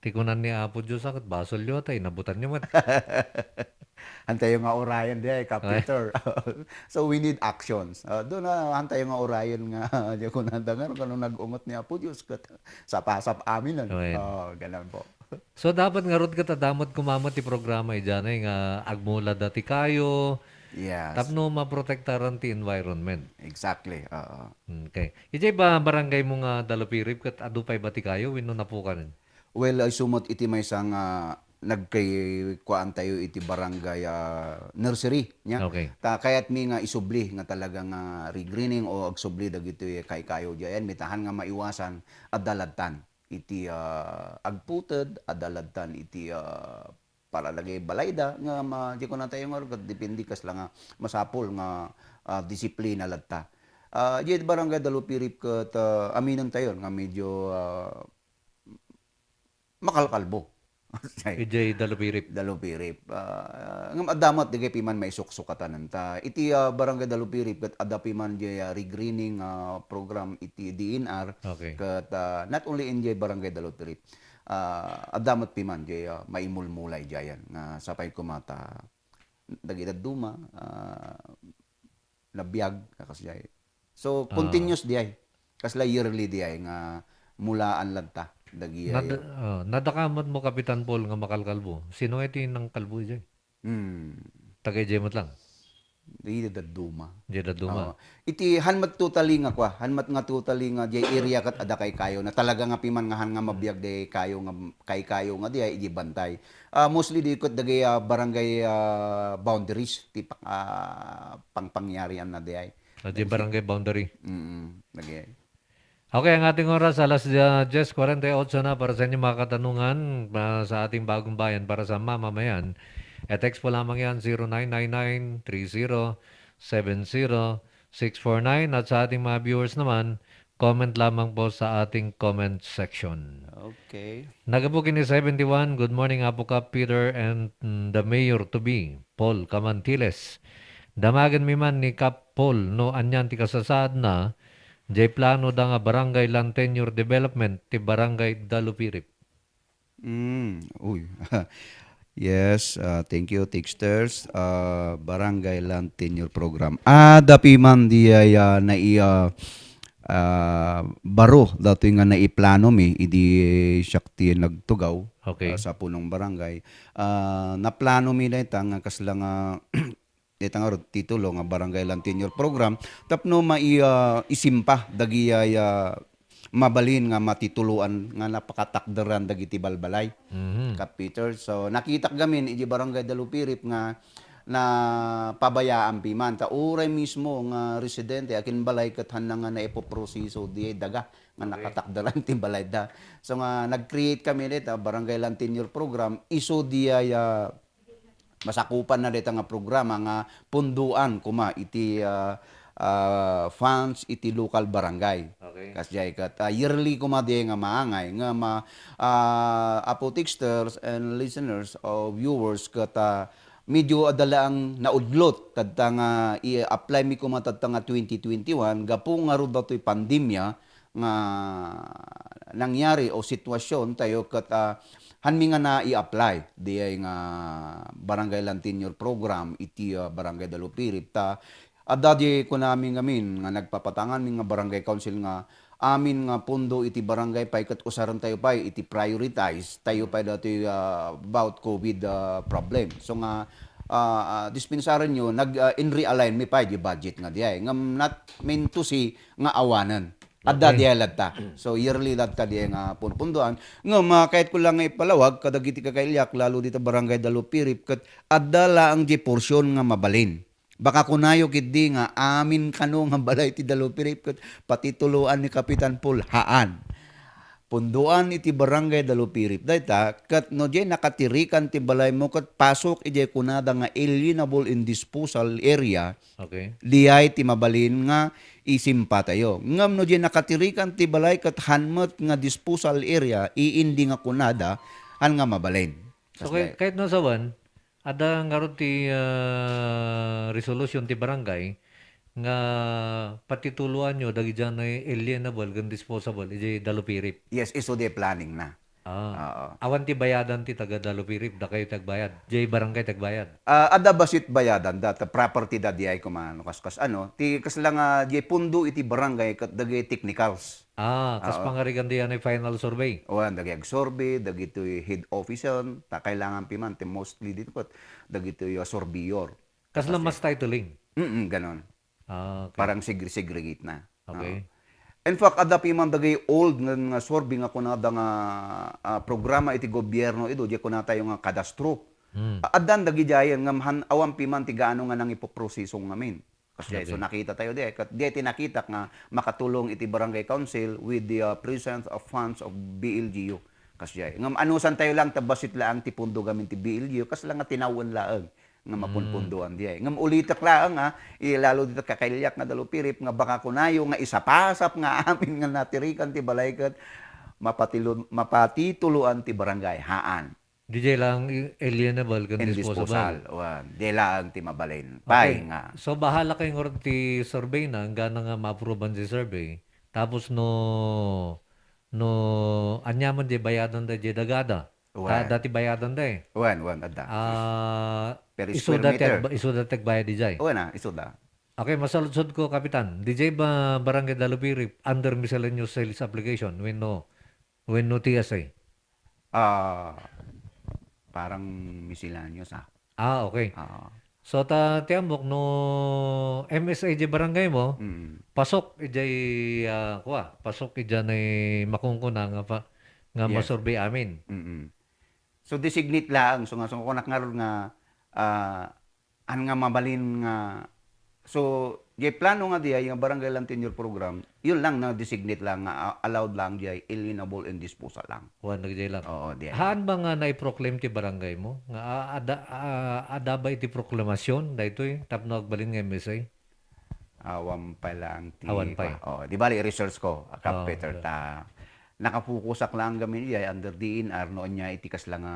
ti kunan ni Apo Dios, a, ket basolyo, ta inabutanyo met. Hantayo nga urayen diay, Kap Ay. Peter. So, we need actions. Ah, doon na, hantayo nga urayen nga, di ko nanda nga, kano nag-ungot ni Apo Dios, ket sapasap amin, ano? Amen. Oh, ganun po. So, dapat ngarud ket adda met koma met ti programa idiay nga agmula dati kayo, Yes. tapno maprotektaran ti environment. Exactly, oo. Okay. Idiay ba barangay mo nga Dalupirip ket adu pay ba ti kayo wenno napukanen? Well, isu met iti maysa nga nagkay-, kuan tayo iti barangay, ah, nursery, nya? Okay. Ta kayatmi nga isubli nga talaga nga regreening o agsubli dagiti kaykayo diay, mitahan nga maiwasan a daladtan iti, ah, agputed, a daladtan iti, ah, para lagi balayda nga ma-, di ko na tayo nga, depende kasla nga masapul nga, ah, disiplina latta. Ah, di barangay Dalupirip ket, ah, aminen tayo nga medyo, ah, makalkalbo. Idiay Dalupirip. Dalupirip. Ah, ngem adda met dagiti piman maisuksukatan ta. Iti, ah, barangay Dalupirip ket adda piman diay, ah, regreening, ah, program iti D N R. Okay. Ket, ah, not only in diay barangay Dalupirip. Ah, adda met piman diay, ah, maimulmulay diayen nga sapay koma ta dagiti dadduma, ah, nabiag, kakas diay. So, Ah. continuous diay. Kasla yearly diay nga mulaan latta dagiti Nad-, ah, nadakamat mo, Kapitan Paul, nga makalkalbo. Sino iti nangkalbo idiay? Hmm. Taga idiay met lang? Di dadduma. Di dadduma. Oo. Iti han met totally nga kua, han met nga totally nga diay area ket adda kaykayo na talaga nga piman nga han nga mabiag diay kayo nga kaykayo nga diay idi bantay. Ah, mostly di ket dagiti, ah, barangay, ah, boundaries ti pa-, ah, pangpangyarian na diay. Ah, di barangay boundary. Mm, dagiti. Okay, ang ating oras, alas, ah, diyes kuwarenta y otso na para sa inyong mga katanungan, ah, sa ating bagong bayan, para sa mamamayan. E-text po lamang yan, zero nine nine nine three zero seven zero six four nine. At sa ating mga viewers naman, comment lamang po sa ating comment section. Okay. Nagapu ken ni seventy-one, "Good morning, Apo Kap Peter and, mm, the mayor to be, Paul Camantiles. Damagenmi man ni Kap Paul no anian ti kasasaadna, diay plano da nga barangay land tenure development ti barangay Dalupirip." Mm, uy. Yes, ah, thank you, texters. Ah, Barangay Land Tenure Program. Adda piman diay, ah, nai-, ah, ah, baro datoy nga naiplano mi idi siak ti nagtugaw, Okay. ah, sa punong barangay. Ah, naplano mi dayta nga kasla nga dayta ngarud titulo nga Barangay Land Tenure Program tapno mai-, ah, isimpa dagiti, ah, mabalin nga matituloan nga napakatakderan dagiti balbalay. Mhm. Kap Peter. So, nakitak gamin iti Barangay Dalupirip nga napabayaan piman. Ta uray mismo nga residente, akin balay ket hanna nga naipoproseso diay daga nga Okay. nakatakderan ti balayda. So nga nag-create kami dita Barangay Land Tenure Program, isu diay, ah, masakupan na dita nga programa nga pundoan koma iti, ah, ah, funds iti local barangay. Okay. Kas diay ket, ah, yearly koma diay nga maangay nga ma-, ah, Apo texters and listeners or viewers ket, ah, medyo adda laeng naudlot tadta nga i-apply mi koma tadta nga twenty twenty-one gapu ngarud datoy pandemia nga nangyari o sitwasyon tayo ket, ah, hanmi nga nai-apply diay nga Barangay Land Tenure Program iti, ah, Barangay Dalupirip ta adda di kunami ngamin nga nagpapatanganmi nga barangay council nga amin nga pundo iti barangay pay ket usaren tayo pay iti prioritize tayo pay datoy, ah, about covid, ah, problem. So nga, ah, ah, dispensaren nyo, nag, ah, in realign mi pay di budget nga diay. Ngem not meant to say nga awanen. Adda Okay. diay latta. So, yearly latta diay nga punpundoan. Ngem, ah, kayatko lang nga ipalawag kadagiti kakailiak, lalo dita Barangay Dalupirip, ket adda laeng diay porsyon nga mabalin. Baka kunayo ketdi nga amin kano nga balay ti Dalupirip ket patituloan ni Kapitan Paul. Haan. Pundoan iti Barangay Dalupirip dayta, ket no diay nakatirikan ti balaymo ket pasok idiay kunada nga alienable and disposal area, Okay. diay ti mabalin nga isimpa tayo. Ngem no diay nakatirikan ti balay ket han met nga disposal area, iindi nga kunada, han nga mabalin. So, Kas kay, diay. Kahit nasawan, adda ngarud ti, ah, resolution ti barangay nga patituloanyo dagidiay alienable ken disposable idiay Dalupirip. Yes, isu diay planning na. Ah. Oo. Awan ti bayadan ti taga Dalupirip, dakayo ti agbayad. Diay barangay ti agbayad. Ah, adda bassit bayadan da, ta property da diay koma no kaskas ano. Ti kasla nga diay pundo iti barangay ket dagiti technicals. Ah, kas Oo. pangarigan diay final survey. Wen, dagiti agsurvey, dagitoy head official, ta kailangan piman ti mostly dito ket dagitoy, ah, surveyor. Kasla Kasi mass titling. Mm, ganon. Ah, okay. Parang segre-segregate na. Okay. Oo. In fact, adda piman dagiti old nga, nga survey nga kunada nga, ah, programa iti gobyerno idu, diay kunatayo nga kadastro. Hmm. A-, addan dagidiay ngem han-, awan piman ti gaano nga nangipoproseso ngamin. Kasi Okay. so nakita tayo diay, ket diay ti nakitak nga makatulong iti barangay council with the, uh, presence of funds of B L G U. Kasi diay. Ngem anusan tayo lang, ta bassit laeng ti pundo gamin ti B L G U, kasla nga tinawen laeng nga Mm. mapunpundoan diay. Ngem ulitek laeng, ah, ilalo dita kakailiak nga Dalupirip nga baka kunayo nga isapasap nga amin nga natirikan ti balay ket mapatilo-, mapatituloan ti barangay. Haan. Diay laeng i-, alienable ken And disposable. disposal. Wen, diay laeng ti mabalin. Okay. Pay nga. So, bahala kayo ngarud ti survey na, gana nga ma-approvean ti survey. Tapos no, no, aniaman diay bayadan da diay dagada. Wen. Ta-, dati bayadan da eh. Wen, wen, adda. Ah, Pero isu square dati meter. agba-, isu dati agbayad diay. Wen, ah, isu da. Okay, masaludsod ko, Kapitan. Diay ba Barangay Dalupirip under miscellaneous sales application? Wenno, wenno T S A? Ah, parang miscellaneous, ah. Ah, okay. Ah. So, ta, ti ammok no M S A diay barangay mo, Mm. pasok idiay, ah, kua, pasok idiay makunkuna nga pa, nga Yes. masurvey amin. Mm-mm. So, designate laeng. So, nga, so, kunak ngarud nga, ah, an nga mabalin nga, so, diay plano nga diay, nga barangay land tenure program, yun lang na designate lang nga, ah, allowed lang diay, alienable and disposal lang. Wen, dagiti lang. Oo, diay. Haan ba nga naiproclaim ti barangay mo? Nga, ah, ada, ah, ada ba iti proklamasyon daytoy tapno agbalin nga M S A? Awan pay lang ti Awan pay. pa. Oh, di bali, research ko, Kap Oh, Peter, okay. ta nakapokusak lang gamin diay under D N R no anya iti kasla nga,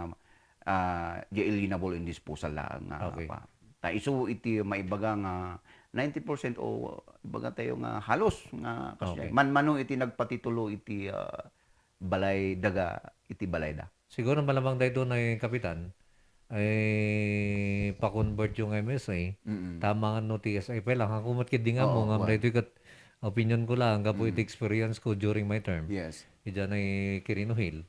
ah, di alienable and disposal lang nga Okay. pa. Ta isu iti maibaga nga ninety percent o ibaga tayo nga halos nga kasla Okay. manmano iti nagpatitulo iti, ah, balay daga iti balayda. Siguro malamang daytoy na Kapitan, ay pa-convert yung M S A, Mm. tama nga no T S I pa lang. Ako met kidi nga Oo, mo, nga wa- daytoy kat opinion ko lang, gapu iti Mm. experience ko during my term. Yes. Idiay na Quirino Hill,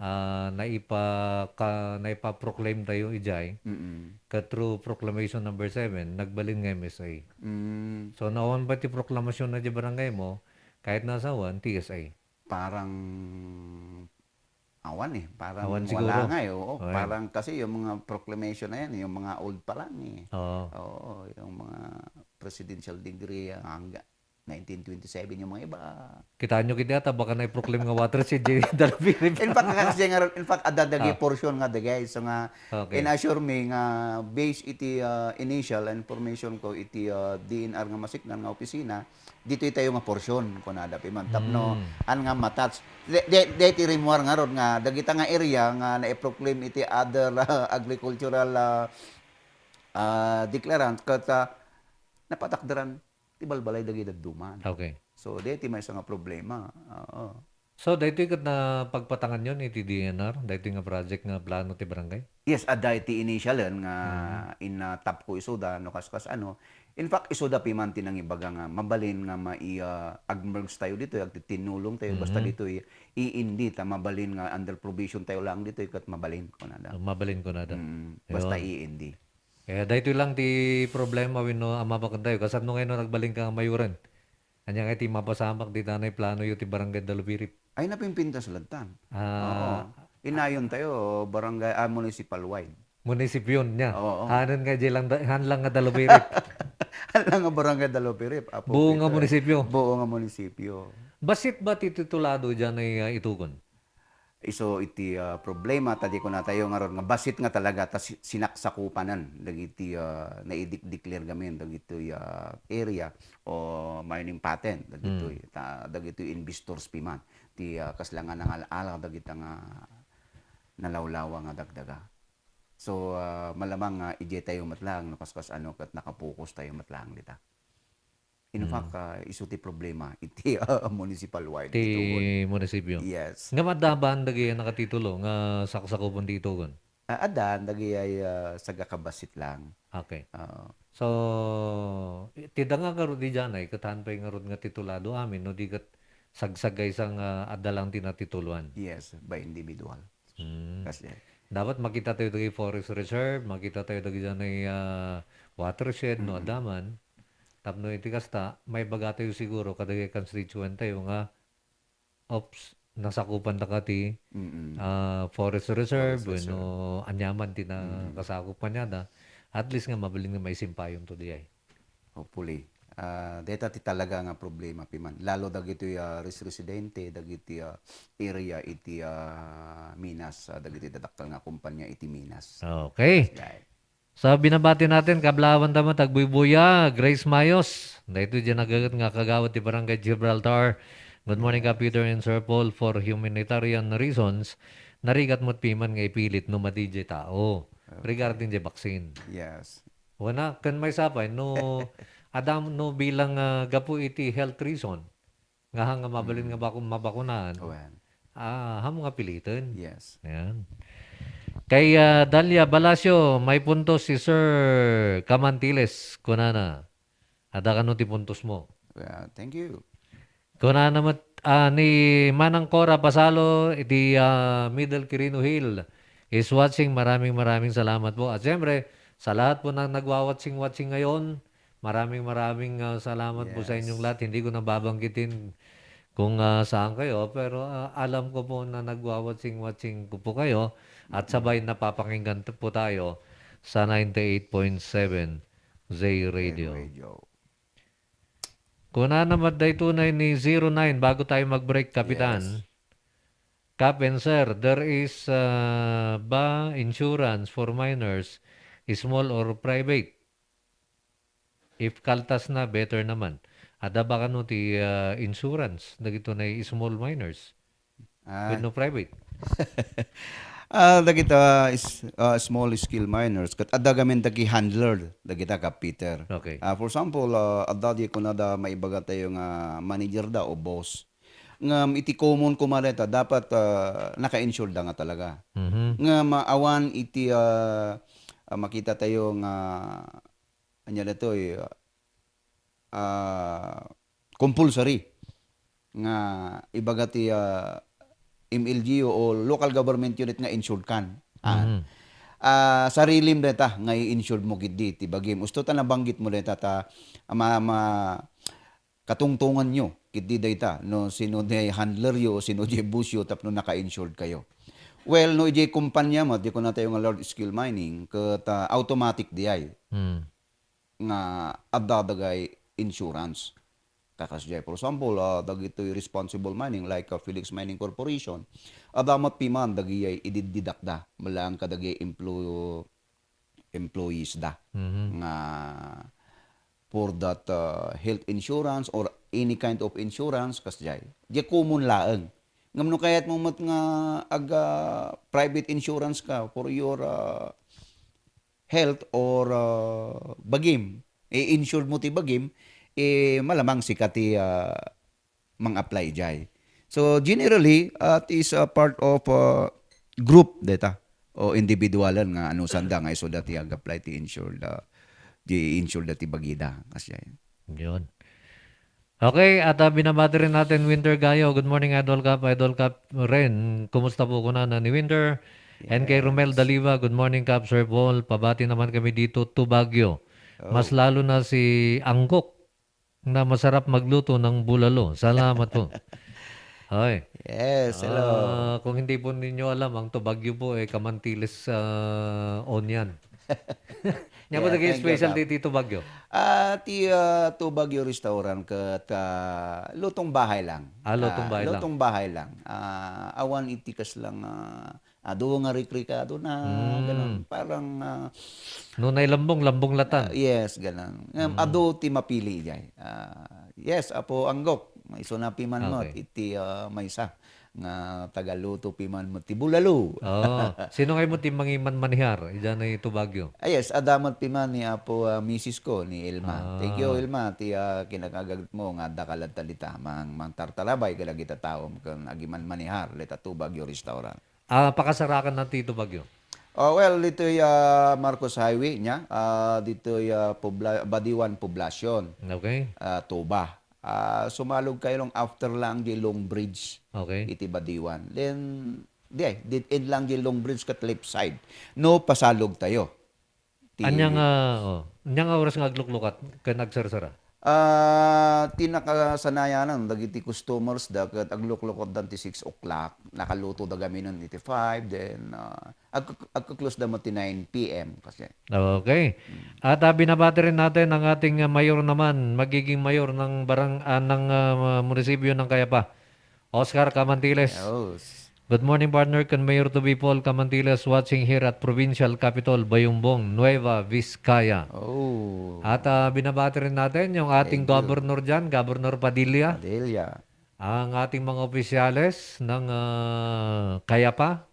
ah, naipa-, ka-, naipa-proclaim tayo idiay, Mm. kat through proclamation number seven, nagbalin nga M S A. Mm. So, nawan pa ti proklamasyon na di barangay mo, kahit nasawan, T S I. Parang awan eh, parang Awan wala siguro. nga eh, oo. Okay. Parang kasi yung mga proclamation na yan, yung mga old pa lang eh. Oo. Oo, yung mga presidential decree, hangga nineteen twenty-seven yung mga iba. Kitaan nyo kiti ata, baka na-proclaim nga watershed, J. Dalpirip. In fact, kasi nga, in fact, adda dagiti Ah. portion nga dagay. So nga, Okay. in-assure me nga based iti, ah, initial information ko iti, ah, D N R nga masiknan nga opisina, ditoy tayo nga portion, kunada piman. Tapno, Mm. an nga matouch. De, de, de, ti rimuar nga rod nga, dagita nga area nga na-proclaim iti other, ah, agricultural, ah, ah, declarant, ket, ah, napatakderan ti balbalay dagiti dadduma. Okay. So, de, ti maysa nga problema. Oo. So, daytoy ket napagpatangan yon iti D N R, daytoy nga project nga plano ti barangay? Yes, adda iti initial nga Mhm. in, ah, top ko isuda, no, kaskas ano. In fact, isuda piman ti nangibaga nga mabalin nga mai-, ah, ag-merge tayo ditoy, agtitinulong tayo, basta Mhm. ditoy, iindi ta mabalin nga under probation tayo lang ditoy, ket mabalin, kunada. Ah, mabalin, kunada. Mm, basta Ayun. iindi. Kaya daytoy lang ti problema wenno a mabaken tayo. Kasano ngayon nagbalin ka nga mayuren? Ania nga iti mapasamak dita nga plano yo ti Barangay Dalubirip? Ay, napimpintas ladtan. Ah, oo. Inayon tayo, barangay, ah, municipal wide. Munisipyo niya. Oo. Hanan nga di lang da-, han lang nga Dalubirip. Han lang nga Barangay Dalubirip, Apo Buo nga Peter. Munisipyo. Buo nga munisipyo. Basit ba ti titulado diyan ay, ah, itugon? Isu iti, ah, problema, ta di kunatayo ngarud nga basit nga talaga ta si-, sinaksakupanan dagiti, ah, naidek-declare gamin dagitoy, ah, area o mining patent dagitoy. Hmm. Ta dagitoy investors piman ti, ah, kasla nga nangal-ala dagita nga nalawlawa nga dagdaga. So, ah, malamang nga idiay tayo met laeng no kaskas ano ket nakapokus tayo met laeng dita. In fact, ah, isu ti problema iti, ah, municipal wide iti tugon. Munisipyo. Yes. Nga maddaban dagiti nakatitulo nga saksakupen ti itugon? Ah, addan dagiti ay, ah, sagakabasit lang. Okay. Oo. So, ti da nga ngarud diay, ket han pay ngarud nga titulado amin, no di ket sagsagaysa nga adda lang ti natituloan. Yes, by individual. Hmm. Kasi dapat makita tayo dagiti forest reserve, makita tayo dagiti, ah, watershed, no, adda man. Tapno iti kasta, maibaga tayo siguro kadagiti constituent tayo nga, "Oops, nasakupan ta ka ti, ah, forest reserve, wenno aniaman ti nakasakup kaniada." At least nga mabalin nga maisimpayonto diay. Hopefully. Ah, deta ti talaga nga problema piman. Lalo dagitoy, ah, res-, residente, dagiti, ah, area iti, ah, Minas, ah, dagiti dadakkel nga kompanya iti Minas. Okay. Right. Sa binabati natin, kablaawan ta met, agbuybuya, Grace Mayos. Daytoy diay nagaget nga kagawad ti Barangay Gibraltar. Good morning, Kap Peter and Sir Paul. For humanitarian reasons, narigat met piman nga ipilit no madi diay tao. Okay. Regarding diay vaccine. Yes. Wen a, ken maysa pay, no, adda, no bilang, ah, gapu iti health reason, nga han nga mabalin nga bako-, mabakunaan, ah, han nga piliten. Yes. Ayan. Kay, ah, Dalia Balacio, may puntos si Sir Kamantiles, kunana. Adda kano ti puntos mo. Well, thank you. Kunana met, ah, ni Manang Cora Pasalo, iti, ah, Middle Quirino Hill is watching. Maraming, maraming salamat po. At siyempre, sa lahat po ng nagwa-watching-watching ngayon, maraming, maraming, ah, salamat po sa inyong lahat. Hindi ko na babanggitin kung, ah, saan kayo, pero, ah, alam ko po na nagwa-watching-watching ko po kayo at sabay napapakinggan t-, po tayo sa ninety-eight point seven J Radio. J Radio. Kunana met daytoy ni zero nine bago tayo mag-break, Kapitan. Yes. Kap and Sir, there is, ah, ba insurance for minors, small or private? If kaltas na, better naman. Adda ba kano ti, ah, insurance dagitoy nga small minors? Ah. Wenno private? Ah, dagita is, ah, small scale minors, ket adda gamin dagiti handler, dagita, Kap Peter. Okay. Ah, for example, ah, adda di kunada maibaga tayo nga manager da o boss. Ngem iti common koma dayta, dapat, ah, naka-insured da nga talaga. Mhm. Ngem, ah, awan iti, ah, ah, makita tayo nga ania daytoy, ah, compulsory nga ibaga ti, ah, M L G U o local government unit nga insured kan. Ah, mhm. Ah, sarilim dayta nga i-insured mo ketdi ti bagim. Usto ta nabanggit mo dayta ta ma-, ma-, katungtongan yo ketdi dayta no sino diay handler yo o sino diay boss yo tapno naka-insured kayo. Well, no idiay kumpanya met, di kunatayo nga large scale mining, ket, ah, automatic diay. Hmm. Nga adda dagiti insurance. Kakasdiay, for example, ah, dagitoy responsible mining like, ah, Felix Mining Corporation, adda met piman dagiti idididakda, melaeng kadagiti emplo-, employees da. Mhm. Nga for that, ah, health insurance or any kind of insurance, kasdiay. Diay common laeng. Ngem no kayat mo met nga aga private insurance ka for your, ah, health or, ah, bagim, i-insured mo ti bagim, eh, malamang sika ti, ah, mang-apply idiay. So, generally, ah, it is a part of, ah, group dayta o individualan nga anusanda nga isuda ti ag-apply ti insured, ah, ti insured ti bagida. Kasdiay. Yun. Okay, at, ah, binabati rin natin Winter Gayo. Good morning, Idol Kap, Idol Kap Ren. Kumusta po, kunana ni Winter? And kay Romel Daliva, "Good morning, Kap, Sir Paul. Pabati naman kami dito to Baguio. Mas lalo na si Anggok." na masarap magluto ng bulalo. Salamat po. Hoy. Yes, hello. Ah, kung hindi po ninyo alam, ang Tubagyo po ay kamantiles, ah, onion. Nga po Yeah, naging thank you, special Kap. Dito Tubagyo? Ah, ti, ah, Tubagyo Restaurant ket, ah, lutong bahay lang. Ah, lutong Ah, bahay lang. lutong bahay lang. Ah, awan iti kas lang, ah, adu nga rikrikado na, Mm. ganun. Parang, ah, Nunay lambong, lambong latan. ah, yes, ganun. Ngem, Mm. adu ti mapili jay. Ah, yes, Apo Anggok, maisuna piman met Okay. iti, ah, maysa nga tagaluto piman met ti bulalo. Oo. Sino ngay mo ti mangimanmanihar? Idiay Tubagyo. Ah, yes, adda met piman ni Apo, ah, misis ko, ni Ilma. Thank you, Ah. Ilma, ti, ah, kinakagagit mo nga adda ka latta dita, mang-, mangtartarabay kadagita taom ken agimanmanihar, dita Tubagyo Restaurant. Ah, pakasarakan na ti Tubagyo? Oh, well, ditoy, ah, Marcos Highway niya, ah, ditoy, ah, Pobla-, Badiwan Poblacion, Okay. ah, Tuba. Ah, sumalog kayo lang after lang di Long Bridge Okay. iti Badiwan. Then, di ay, dead end lang di Long Bridge kat left side. No, pasalog tayo. Ti Anya nga, oh, anya nga oras nga agluklukat ken agsarsara? Ah, ti nakasanayanan dagiti customers da ket agluklukat dan ti six o'clock. Nakaluto da gaminen iti five, then, ah, ag-, agkuklose da met ti nine P M kasi. Okay. Mm. At, ah, binabati rin natin ang ating, ah, mayor naman, magiging mayor ng barang-, ah, ng, ah, munisipyo ng Cayapa. Oscar Camantiles. Yes. Good morning, partner. Ken Mayor to be Paul Camantiles watching here at Provincial Capitol, Bayumbong, Nueva Vizcaya. Oh. At, ah, binabati rin natin yung ating Thank you. Governor dyan, Governor Padilla. Padilla. Ang ating mga opisyales ng, ah, Cayapa.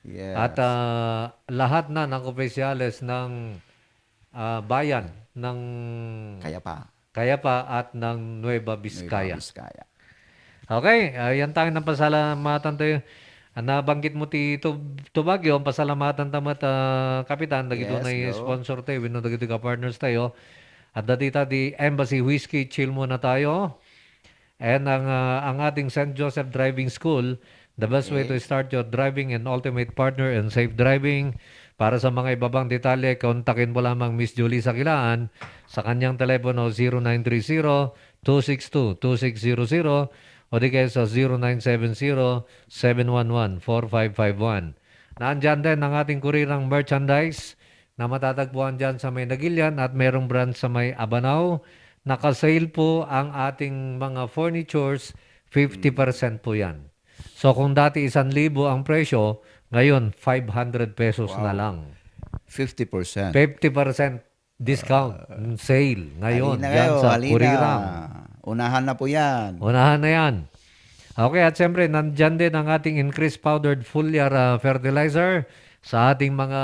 Yes. At, ah, lahat na ng opisyales ng, ah, bayan ng Cayapa. Cayapa at ng Nueva Nueva Vizcaya. Vizcaya. Okay, ah, yan tayo ng pasalamatan tayo. Ah, nabanggit mo ti Tu-, Tubagyo, ang pasalamatan tamat, ah, Kapitan, dagito Yes, na go. sponsor tayo, wenno dagito ka partners tayo. At datita di Embassy Whiskey, chill muna tayo. And ang, ah, ang ating Saint Joseph Driving School, the best way to Okay. start your driving and ultimate partner in safe driving. Para sa mga ibabang detalye, kontakin mo lamang Miss Julie Sakilaan sa kanyang telepono zero nine three zero, two six two, two six zero zero o di kaya sa zero nine seven zero, seven one one, four five five one. Nandyan din ang ating kurirang merchandise na matatagpuan dyan sa may Nagilian at merong branch sa may Abanao. Naka-sale po ang ating mga furnitures, fifty percent po yan. So, kung dati isang libo ang presyo, ngayon, five hundred pesos na Wow. lang. Fifty percent. Fifty percent discount, Ah. mm, sale ngayon Halina dyan kayo, sa halina. Kurirang. Unahan na po yan. Unahan na yan. Okay, at siyempre, nandyan din ang ating increased powdered foliar, ah, fertilizer sa ating mga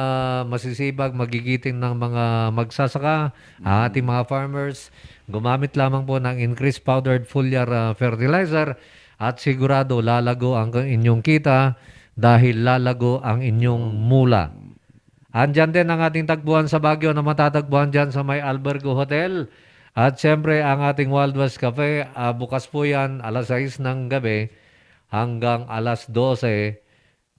masisibag, magigiting ng mga magsasaka, ah, Mm. ating mga farmers. Gumamit lamang po ng increased powdered foliar, ah, fertilizer at sigurado lalago ang inyong kita dahil lalago ang inyong mula. Andyan din ang ating tagpuan sa Baguio na matatagpuan dyan sa may Albergo Hotel. At siyempre, ang ating Wild West Cafe, ah, bukas po yan alas sais ng gabi hanggang alas dose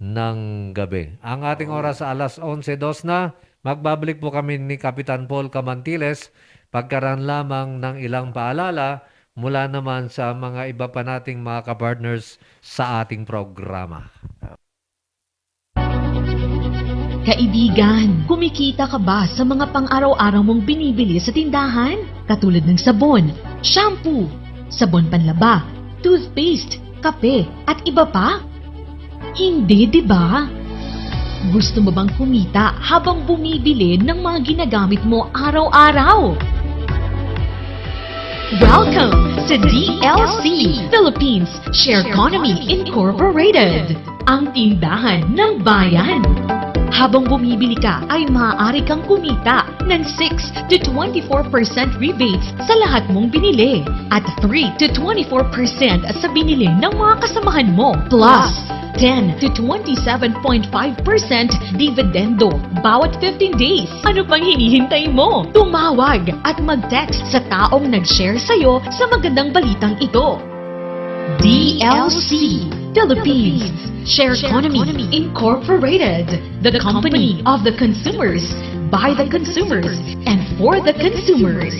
ng gabi. Ang ating Oh. oras alas onse dos na, magbabalik po kami ni Kapitan Paul Camantiles pagkaraan lamang ng ilang paalala mula naman sa mga iba pa nating mga kapartners sa ating programa. Kaibigan, kumikita ka ba sa mga pang-araw-araw mong binibili sa tindahan? Katulad ng sabon, shampoo, sabon panlaba, toothpaste, kape, at iba pa? Hindi, di ba? Gusto mo bang kumita habang bumibili ng mga ginagamit mo araw-araw? Welcome sa D L C Philippines Share Economy Incorporated, ang tindahan ng bayan. Habang bumibili ka ay maaari kang kumita ng six to twenty-four percent rebates sa lahat mong binili at three to twenty-four percent sa binili ng mga kasamahan mo. Plus, ten to twenty-seven point five percent dividendo bawat fifteen days. Ano pang hinihintay mo? Tumawag at mag-text sa taong nag-share sa'yo sa magandang balitang ito. D L C Philippines Share Economy Incorporated, the company of the consumers, by the consumers, and for the consumers.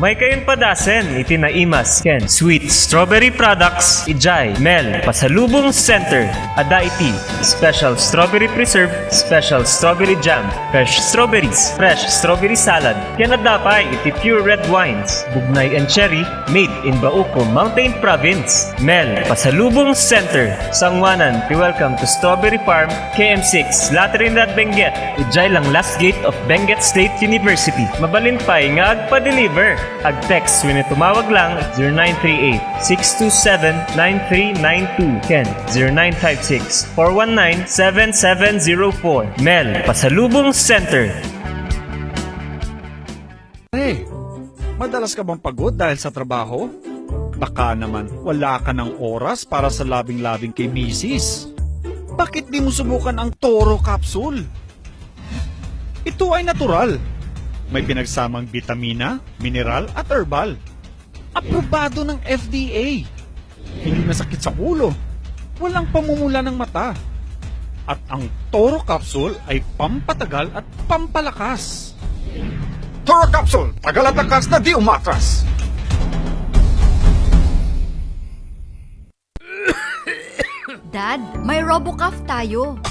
Maykayon padasen iti naimas ken sweet strawberry products idiay Mel Pasalubong Center. Adda iti special strawberry preserve, special strawberry jam, fresh strawberries, fresh strawberry salad, ken adda pay iti pure red wines, Bugnay and Cherry, made in Bauco, Mountain Province. Mel Pasalubong Center, sanguanan ti Welcome to Strawberry Farm, K M six, La Trinidad, Benguet, idiay langlas gate of Benguet State University. Mabalin pay nga agpa-deliver. Ag-text wenno tumawag lang zero nine three eight, six two seven, nine three nine two ken zero nine five six, four one nine, seven seven zero four. Mel Pasalubong Center. Hey, madalas ka bang pagod dahil sa trabaho? Baka naman wala ka ng oras para sa labing-labing kay misis. Bakit di mo subukan ang Toro Capsule? Ito ay natural. May pinagsamang bitamina, mineral at herbal. Aprobado ng F D A. Hindi masakit sa ulo. Walang pamumula ng mata. At ang Toro Capsule ay pampatagal at pampalakas. Toro Capsule, tagal at lakas na di umatras. Dad, may Robocough tayo.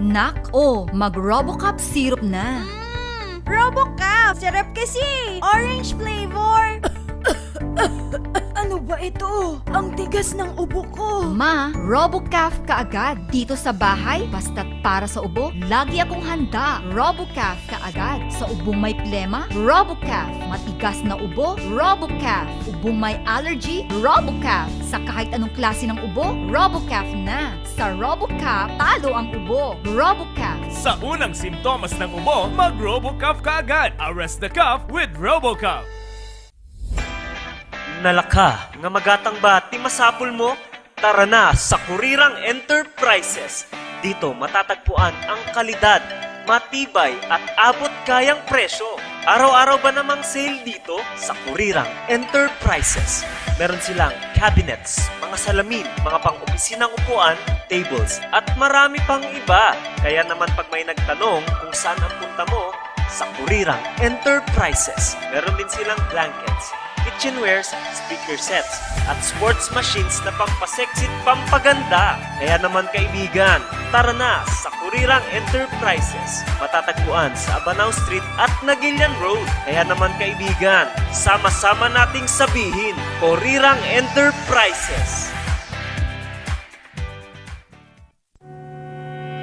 Nak, oh, mag-Robocough syrup na. Mm, Robocough! Sarap kasi! Orange flavor! Ano ba ito? Ang tigas ng ubo ko! Ma, Robocough ka agad. Dito sa bahay, basta't para sa ubo, lagi akong handa. Robocough ka agad. Sa ubong may plema, Robocough. Matigas na ubo, Robocough. Ubong may allergy, Robocough. Sa kahit anong klase ng ubo, Robocough na. Sa Robocough, talo ang ubo. Robocough. Sa unang simptomas ng ubo, mag-Robocough ka agad. Arrest the cough with Robocough. Nalaka nga magatang ba ti masapul mo? Tara na sa Kurirang Enterprises. Dito matatagpuan ang kalidad, matibay at abot kayang presyo. Araw-araw ba namang sale dito sa Kurirang Enterprises? Meron silang cabinets, mga salamin, mga pang-opisinang upuan, tables, at marami pang iba. Kaya naman pag may nagtanong kung saan ang punta mo, sa Kurirang Enterprises. Meron din silang blankets, kitchenwares, speaker sets, at sports machines na pampasexy at pampaganda. Kaya naman kaibigan, tara na sa Kurirang Enterprises. Matatagpuan sa Abanao Street at Naguilian Road. Kaya naman kaibigan, sama-sama nating sabihin, Kurirang Enterprises.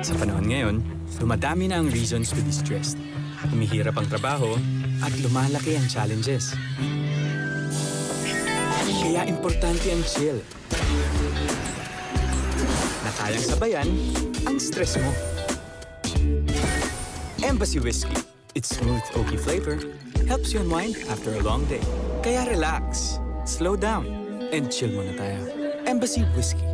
Sa panahon ngayon, dumadami na ang reasons to be stressed. Humihirap ang trabaho at lumalaki ang challenges. Kaya importante ang chill na kayang sabayan ang stress mo. Embassy Whiskey. Its smooth oaky flavor helps you unwind after a long day. Kaya relax, slow down, and chill muna tayo. Embassy Whiskey.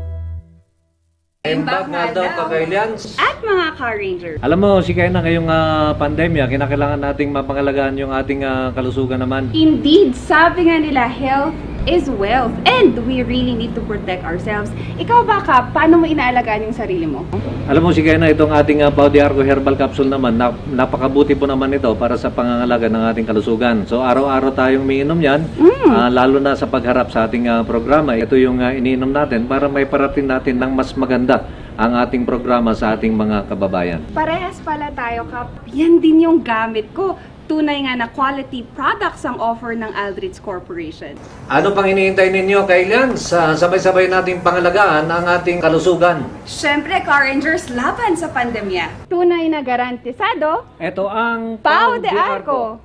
Embag nga aldaw, Kakailians. At mga Ka-Ranger. Alam mo, Shekinah, ngayong, ah, pandemya, kinakailangan nating mapangalagaan yung ating, ah, kalusugan naman. Indeed, sabi nga nila, health is wealth. And we really need to protect ourselves. Ikaw ba, Kap, paano mo inaalagaan yung sarili mo? Alam mo, Shekinah, itong ating, ah, Pau de Arco Herbal Capsule naman, na, napakabuti po naman ito para sa pangangalaga ng ating kalusugan. So, araw-araw tayong umiinom yan, Mm. ah, lalo na sa pagharap sa ating, ah, programa. Ito yung, ah, iniinom natin para maiparating natin ng mas maganda ang ating programa sa ating mga kababayan. Parehas pala tayo, Kap. Yan din yung gamit ko. Tunay nga na quality products ang offer ng Aldrich Corporation. Ano pang iniintay ninyo, Kailians? Sa sabay-sabay nating pangalagaan ang ating kalusugan. Siyempre, Ka-Rangers, laban sa pandemya. Tunay na garantisado. Ito ang Pau de Arco.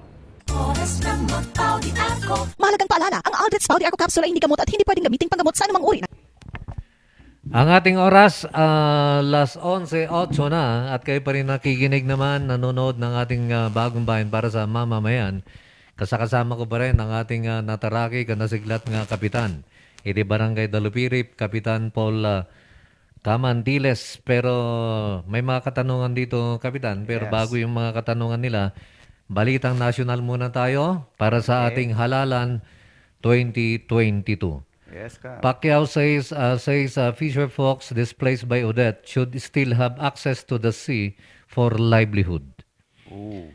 Oras ng mag-Pau de Arco. Mahalagang paalala, ang Aldrich Pau de Arco Capsule ay hindi gamot at hindi pwedeng gamiting panggamot sa anumang uri ng Ang ating oras, ah, alas onse otso na at kayo pa rin nakikinig naman, nanonood ng ating, ah, Bagong Bayan para sa Mamamayan. Kasakasama ko pa rin ang ating, ah, nataraki ken nasiglat nga kapitan. Iti Barangay Dalupirip, Kapitan Paul, ah, Camandiles. Pero may mga katanungan dito, Kapitan. Pero Yes. bago yung mga katanungan nila, balitang nasyonal muna tayo para sa Okay. ating halalan twenty twenty-two. Yes, Kap. Pacquiao says, uh, says, uh, fisher folks displaced by Odette should still have access to the sea for livelihood. Ooh.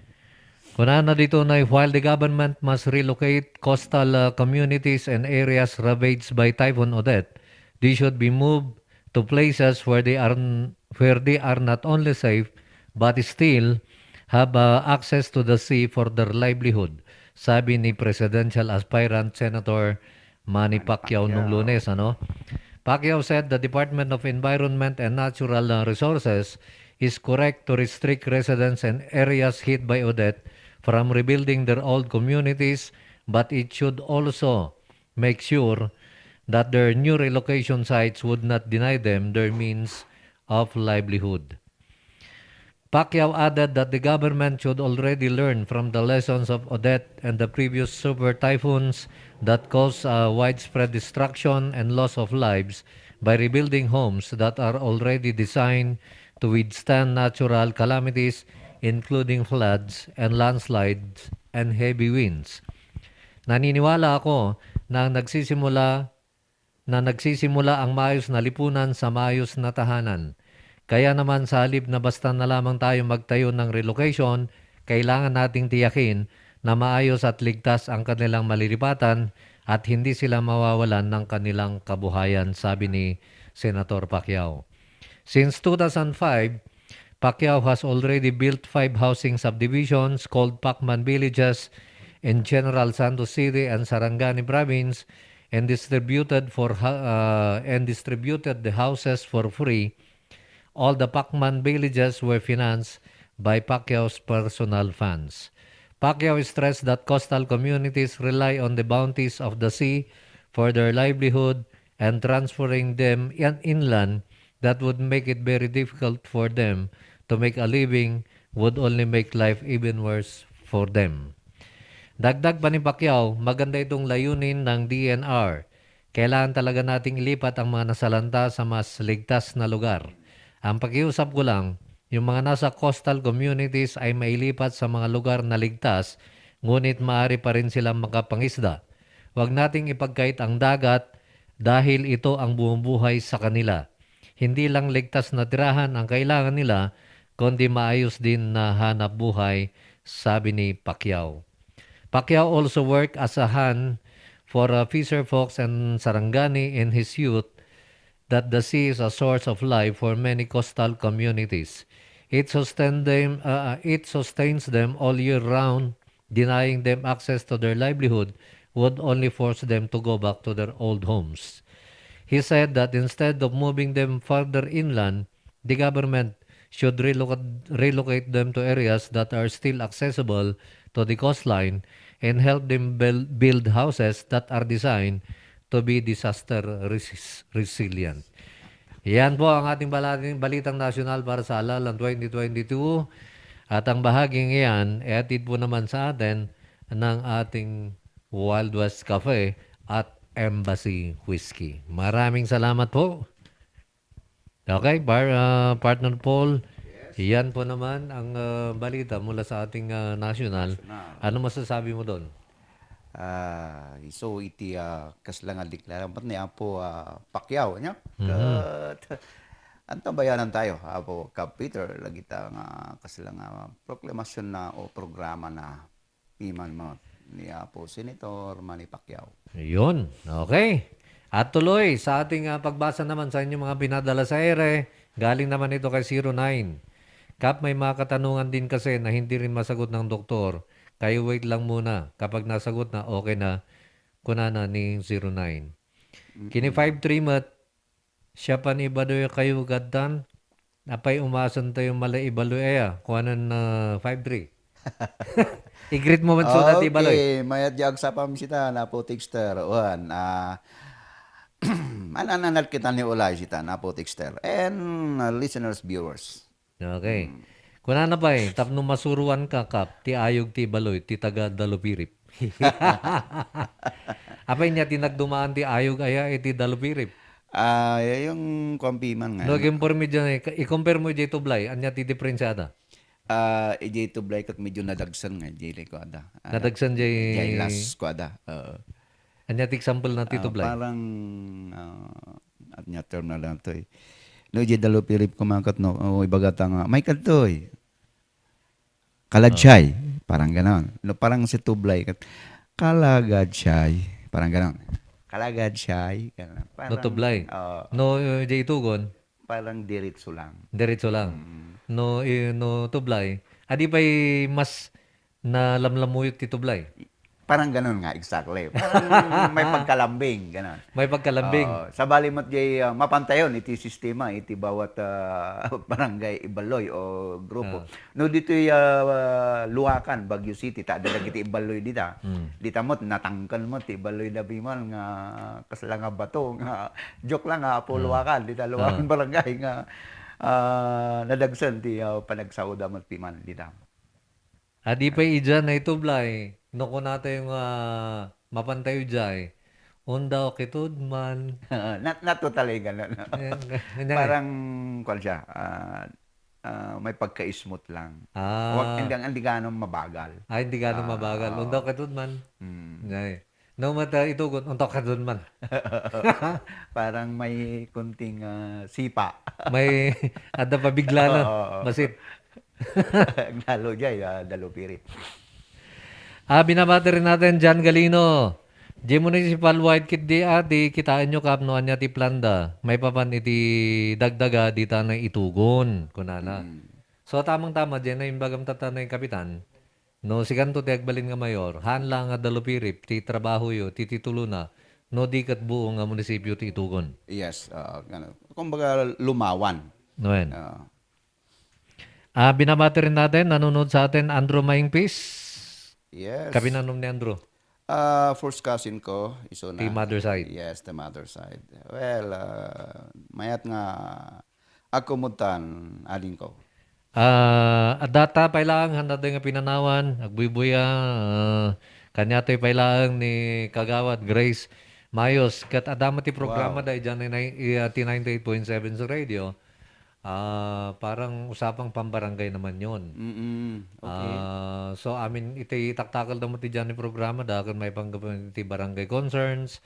Kunana dito na, while the government must relocate coastal, uh, communities and areas ravaged by Typhoon Odette, they should be moved to places where they are n-, where they are not only safe but still have, uh, access to the sea for their livelihood, sabi ni presidential aspirant Senator Manny Pacquiao nung Lunes, ano? Pacquiao said the Department of Environment and Natural, uh, Resources is correct to restrict residents and areas hit by Odette from rebuilding their old communities, but it should also make sure that their new relocation sites would not deny them their means of livelihood. Pacquiao added that the government should already learn from the lessons of Odette and the previous super typhoons that caused, uh, widespread destruction and loss of lives by rebuilding homes that are already designed to withstand natural calamities, including floods and landslides and heavy winds. Naniniwala ako na ang nagsisimula na nagsisimula ang maayos na lipunan sa maayos na tahanan. Kaya naman, sa halip na basta na lamang tayo magtayo ng relocation, kailangan nating tiyakin na maayos at ligtas ang kanilang malilipatan at hindi sila mawawalan ng kanilang kabuhayan, sabi ni Senator Pacquiao. Since two thousand five, Pacquiao has already built five housing subdivisions called Pacman Villages in General Santos City and Sarangani Province and distributed for ha-, uh, and distributed the houses for free. All the Pacman villages were financed by Pacquiao's personal funds. Pacquiao stressed that coastal communities rely on the bounties of the sea for their livelihood, and transferring them in-, inland that would make it very difficult for them to make a living would only make life even worse for them. Dagdag pa ni Pacquiao, maganda itong layunin ng D E N R. Kailangan talaga nating ilipat ang mga nasalanta sa mas ligtas na lugar. Ang pakiusap ko lang, yung mga nasa coastal communities ay mailipat sa mga lugar na ligtas, ngunit maaari pa rin silang makapangisda. Huwag nating ipagkait ang dagat dahil ito ang bumubuhay sa kanila. Hindi lang ligtas na tirahan ang kailangan nila, kundi maayos din na hanap buhay, sabi ni Pacquiao. Pacquiao also worked as a hand for, uh, fisher folks and Sarangani in his youth, that the sea is a source of life for many coastal communities. It sustained them, uh, it sustains them all year round. Denying them access to their livelihood would only force them to go back to their old homes. He said that instead of moving them further inland, the government should reloca-, relocate them to areas that are still accessible to the coastline and help them buil-, build houses that are designed to be disaster resis-, resilient. Yan po ang ating balating-, balitang nasyonal para sa halalan twenty twenty-two. At ang bahaging iyan, ihatid po naman sa atin ng ating Wild West Cafe at Embassy Whiskey. Maraming salamat po. Okay, par-, ah, Partner Paul, Yes. Yan po naman ang, ah, balita mula sa ating, ah, national. National. Ano masasabi mo doon? Ah, isu iti, ah, kasla nga deklarasyon ni Apo, ah, Pacquiao, ania? Mhm. Ket, antabayanan tayo, Apo Kap Peter, dagita nga kasla nga proklamasyon na o programa na piman met ni Apo Senator Manny Pacquiao. Yun. Okay. At tuloy, sa ating, ah, pagbasa naman sa inyong mga pinadala sa ere, galing naman ito kay zero nine. Kap, may mga katanungan din kasi na hindi rin masagot ng doktor. Kayo wait lang muna. Kapag nasagot na, okay na. Kunana ni zero nine. Mm-mm. Kini five three met, siya pan ni Badoy kayo gaddan. Apay umasan tayo mala Ibaloy aya. Kuanan na five three. I-greet mo man suna ti Ibaloy. Okay, mayat di agsapam sita, Apo Texter. Wan, ah, manananat kita ni Ulay sita, Apo Texter. And, ah, listeners, viewers. Okay. Hmm. Kunana pay, tapno masuroan ka, Kap, ti ayog ti Ibaloy, ti taga Dalupirip. Apay nia ti nagdumaan ti ayog aya iti Dalupirip? Ah, ya-, yung kuwan piman nga. No, i-compare mo dyan, i-compare mo dyan tublay. Ania ti diferensiada? Ah, ijay tublay ket medyo nadagsen nga, ijay lay kuada. Ah, nadagsen jay, ijay last kuada. Oo. Ania ti example na ti tublay? Ah, parang, ah, ania term na lang to eh. No, ijay Dalupirip kumakat, no? O, ibaga ta nga, may kadtoy. Kaladsay. Parang ganon. No, parang si Tublay, kat-, "Kalagad siyay." Parang ganon. "Kalagad siyay." Ganon. No Parang, Tublay. Oo. No, uh, di Itugon. Parang diretso lang. Diretso lang. Mm. No, eh, no Tublay. Adi pa'y mas nalamlamuyot ti Tublay? Parang ganon nga, exactly. Parang may pagkalambing, ganon. May pagkalambing. Oo, sabali met jay, ah, mapantayon iti sistema, iti bawat, ah, barangay iballoy o grupo. Ah. No, ditoy, ah, Luacan, Baguio City, ta adda dagiti iballoy dita. Hmm. Dita met, natangken met ti iballoy da Biman nga kasla nga bato, nga joke lang, nga Apo Ah. Luacan, dita Luacan Ah. barangay nga, ah, nadagsen ti, ah, panagsaoda met piman dita. Adi pay idiay na itublay, no kunatayo nga mapantayo idiay, unda o kitud man. Not, not totally ganun, no? Eh, nga-, nga-, nga-, Parang, kwan siya, ah, ah, may pagka-smooth lang. Ah. Wag, hindi, hindi gaano mabagal. Ah, hindi gaano Ah, mabagal. oo. Unda o kitud man. Mm. Ngay. No matter itugon, unda o kitud man. Parang may kunting, ah, sipa. May adda pabigla, no? Oo, oo. Masit. Agnalo jay, ah, Dalupiri. Ah, binabati rin natin, John Galino. Di municipal wide kit di adi, kitaenyo, Kap, no ania ti planda. Maipapan iti dagdaga, dita na itugon, kunana. Mm. So, tamang-tama, diyan na imbagam tatta na yung kapitan. No, sikanto ti agbalin nga mayor, haan lang nga Dalupiri, ti trabahoyo, ti titulona, no di ket buo nga munisipyo ti itugon. Yes, ah, ano, kumbaga, lumawan. Ngayon. Ah. Ah, binabati rin natin, nanonood sa atin, Andrew Maingpis. Yes. Kapinanom ni Andrew? Ah, first cousin ko, isuna. Ti mother side? Yes, the mother side. Well, ah, mayat nga agkumudtan, adingko. Ah, adda ta pay laeng, handa nga pinanawan, agbuybuya, ah, kaniatoy pay laeng ni Kagawad Grace Mayos. Ket adda met ti programa Wow. da idiay ni, ni, ah, ti ninety-eight point seven sa radio. Ah, parang usapang pambarangay naman yon. Mm, okay. Ah, so, amin, iti taktakel da mo ti diyan ni programa, da, kun may panggapan ti barangay concerns,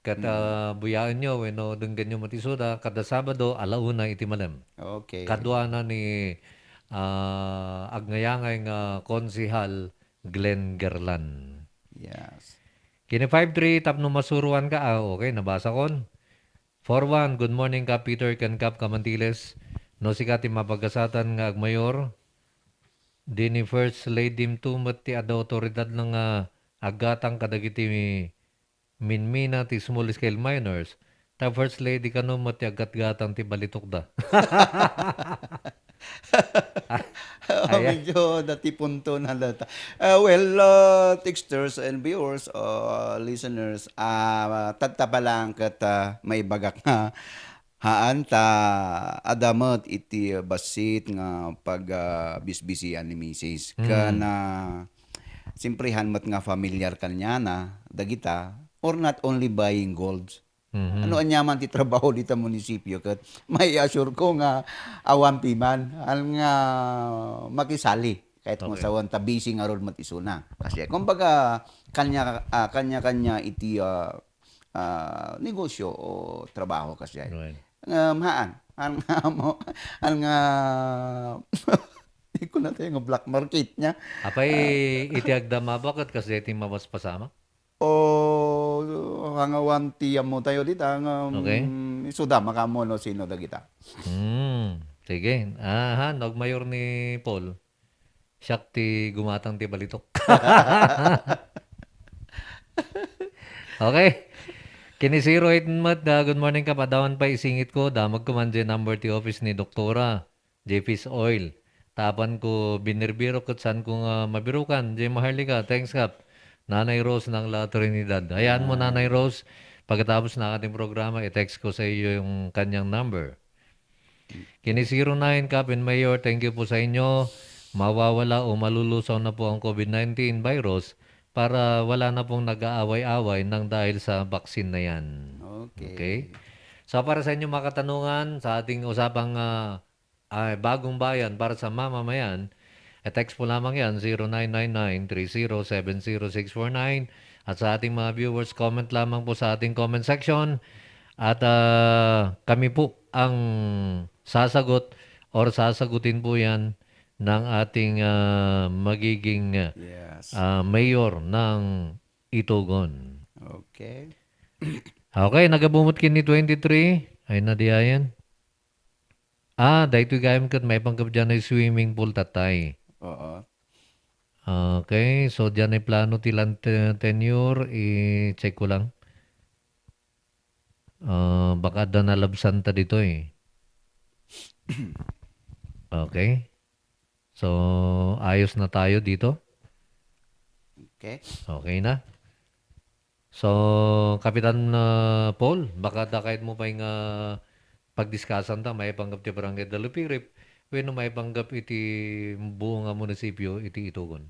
ket, Mm. ah, buyaen nyo, wenno denggen nyo met isuda, kada Sabado, ala una iti malem. Okay. Kaduana ni, ah, agnayangay nga Konsehal Glenn Gerlan. Yes. Kini five three, tapno masuroan ka, ah, okay, nabasa kon. Four one, good morning, Kap Peter ken Kap Kamantiles. No sika ti mapagasatan nga agmayor, dini First Lady mto met ti adda otoridad na nga aggatang kadagiti minmina ti small scale miners. Ta First Lady kano met ti aggatgatang ti balitok da. Ah, aya. Medyo dati punto na data. Ah, well, ah, texters and viewers, ah, listeners, ah, tatta pa lang ket, ah, maibagak nga haan ta adda met iti bassit nga pag, ah, bisbisian ni misis. Mm. Ken, ah, simprehan met nga familiar kaniana dagita, or not only buying golds. Mhm. Ano aniaman ti trabaho dita munisipyo ket mai-assure ko nga awan piman, haan nga makisali. Kahit kung Okay. sawan ta busy ngarud met isuna. Kasi kumbaga, kanya, ah, kanya-kanya iti, ah, ah, negosyo o trabaho kasi ay. Right. Ngem haan, haan nga mo, haan nga, di ko na tayo nga black market niya. Apay, Ah. iti agdama ba ket kasdi ti mapaspasamak? O, hangawan ti ammo tayo dita, nga, Okay. mm, isuda, makaammo no sino dagita. Hmm, sige. Aha, nagmayor ni Paul. Siak ti gumatang ti balitok. Okay. Kini zero eight met, ah, good morning, Kap. Adda man pay isingit ko. Damag ko man diay number ti office ni Doktora. Jeffy's Oil. Tapan ko binirbiro ket saan ko nga mabirukan. Jay Maharlika, thanks, Kap. Nanay Rose ng La Trinidad. Hayaan mo, Ah. Nanay Rose, pagkatapos ng ating programa, i-text ko sa iyo yung kanyang number. Kini zero nine, Kap and Mayor, thank you po sa inyo. Mawawala o malulusaw na po ang COVID nineteen virus para wala na pong nag-aaway-away nang dahil sa vaccine na yan. Okay. Okay? So, para sa inyong mga katanungan, sa ating usapang, ah, ay, Bagong Bayan para sa mamamayan, e-text po lamang yan, zero nine nine nine three zero seven zero six four nine. At sa ating mga viewers, comment lamang po sa ating comment section. At, ah, kami po ang sasagot or sasagutin po yan ng ating, ah, magiging, Yes. ah, mayor ng Itogon. Okay. Okay, nagabumot kin ni twenty-three. Ay, nadiayan. Ah, daytoy gayam ket maipanggep diyan ay swimming pool, tatay. Oo. Okay, so diyan ay plano ti land te- tenure, i-check ko lang. Ah, baka adda nalabsan ta ditoy. Okay. So, ayos na tayo dito. Okay. Okay na. So, Kapitan, ah, Paul, baka adda kayatmo pay nga pagdiskasan ta, maipanggep ti Barangay Dalupirip, wenno maipanggep iti buo nga munisipyo iti Itogon.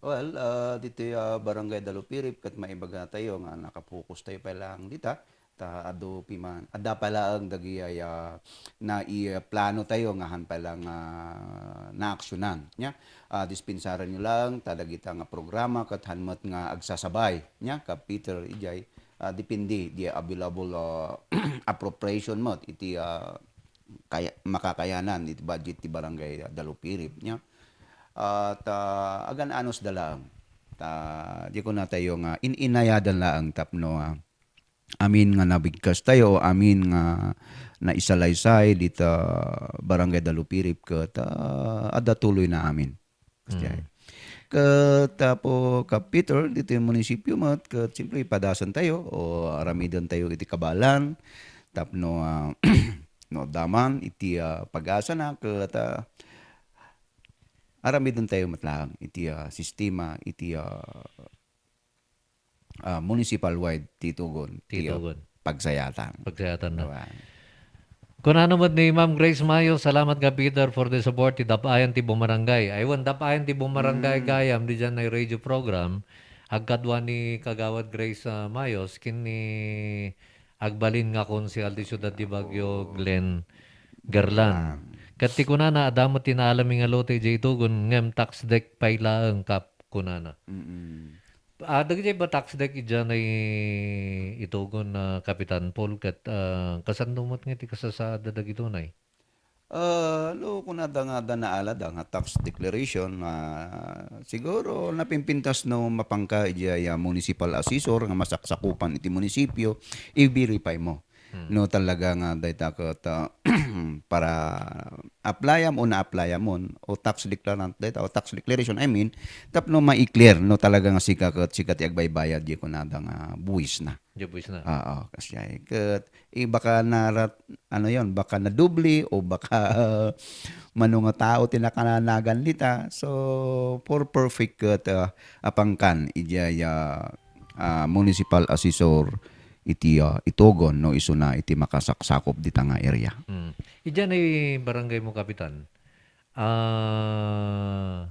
Well, ah, ditoy, ah, Barangay Dalupirip ket maibaga tayo nga nakapokus tayo pay lang dita. Ta adu piman, adda pay laeng dagiti, ah, naiplano tayo nga han pay lang, ah, naaksyonan, nya. Ah, dispensaren nyo lang ta dagita nga programa ket han met nga agsasabay, nya, Kap Peter, ijay, ah, depende di available, ah, appropriation met iti, ah, kaya, makakayanan iti budget ti Barangay Dalupirip, nya. Ah, ta agan-anos da laeng. Ta di ko na tayo nga in-inayadan laeng tapno, ah, amin nga nabigkas tayo, amin nga naisalaysay dita Barangay Dalupirip ket, ah, adda tuloy na amin. Ket, ah, po, Kap Peter, dito yung munisipyo met, ket siyempre, padasan tayo o aramiden tayo iti kabalan, tapno, ah, no, daman, iti, ah, pag-asa na, ket, ah, aramiden tayo met laeng iti, ah, sistema, iti, ah, ah, municipal wide ti Itogon, ti, ah, Itogon. Pagsayatan. Pagsayatan na. Awan. Kunana met ni Ma'am Grace Mayo, "Salamat, Kap Peter, for the support ti Dap-ayan ti Bumarangay." Aywan, Dap-ayan ti Bumarangay gayam, di dyan ay radio program. Agkadwa ni Kagawad Grace, ah, Mayos, kin ni agbalin nga konsehal ti siudad ti Baguio, Glenn Garlan. Ket ti kunana, adda met ti naalami nga lote idiay Itogon, ngem tax deck pay laeng, Kap, kunana. Mm-mm. Ah, dagiti ba tax deck idiay Itogon, ah, Kapitan Paul, ket, ah, kasano met nga iti kasasaadda dagitoy? Ah, no, kunada nga adda naalada nga tax declaration, ah, siguro napimpintas no mapangka idiay, ah, municipal assessor nga masaksakupan iti munisipyo, i-verify mo. No talaga nga dayta ket, ah, para applyam o na-applyamon o tax declarant dayta o tax declaration, I mean, tapno ma-clear no talaga nga sika ket sika ti agbaybayad di kunada nga buwis na. Diay buwis na. Oo, kasi ay ket, eh, baka narat-, ano yon, baka nadubli o baka mano nga tao ti nakananagan dita. So, for perfect ket, ah, apangkan idiay, ah, ah, municipal assessor iti, ah, Itogon no isuna iti makasaksakop dita nga area. Mm. Idiay barangay mo, Kapitan, ah,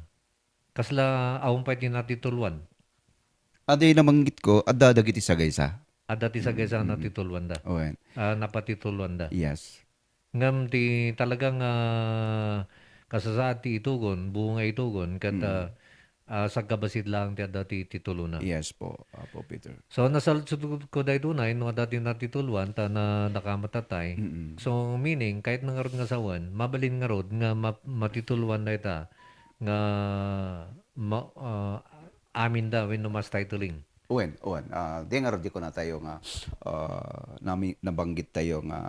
kasla awan pay ti natituluan? Adi namanggit ko, adda dagiti sagaysa. Adda ti sagaysa a natituluan da. Wen. Ah, napatituluan da. Yes. Ngem ti talagang, ah, kasasaad ti Itogon, buo nga Itogon, ket, ah, ah, sagkabassit laeng ti adda ti titulona. Yes po, Apo Peter. So, nasaludsod ko daytoy no adda ti natituluan, ta na, nakamatay. Mm-mm. So, meaning, kayatna ngarud nga sawen, mabalin ngarud nga ma-, matituluan dayta nga ma-, ah, amin da wenno mass titling. Wen, wen. Ah, di nga, di ko na tayo nga, ah, nami-, nabanggit tayo nga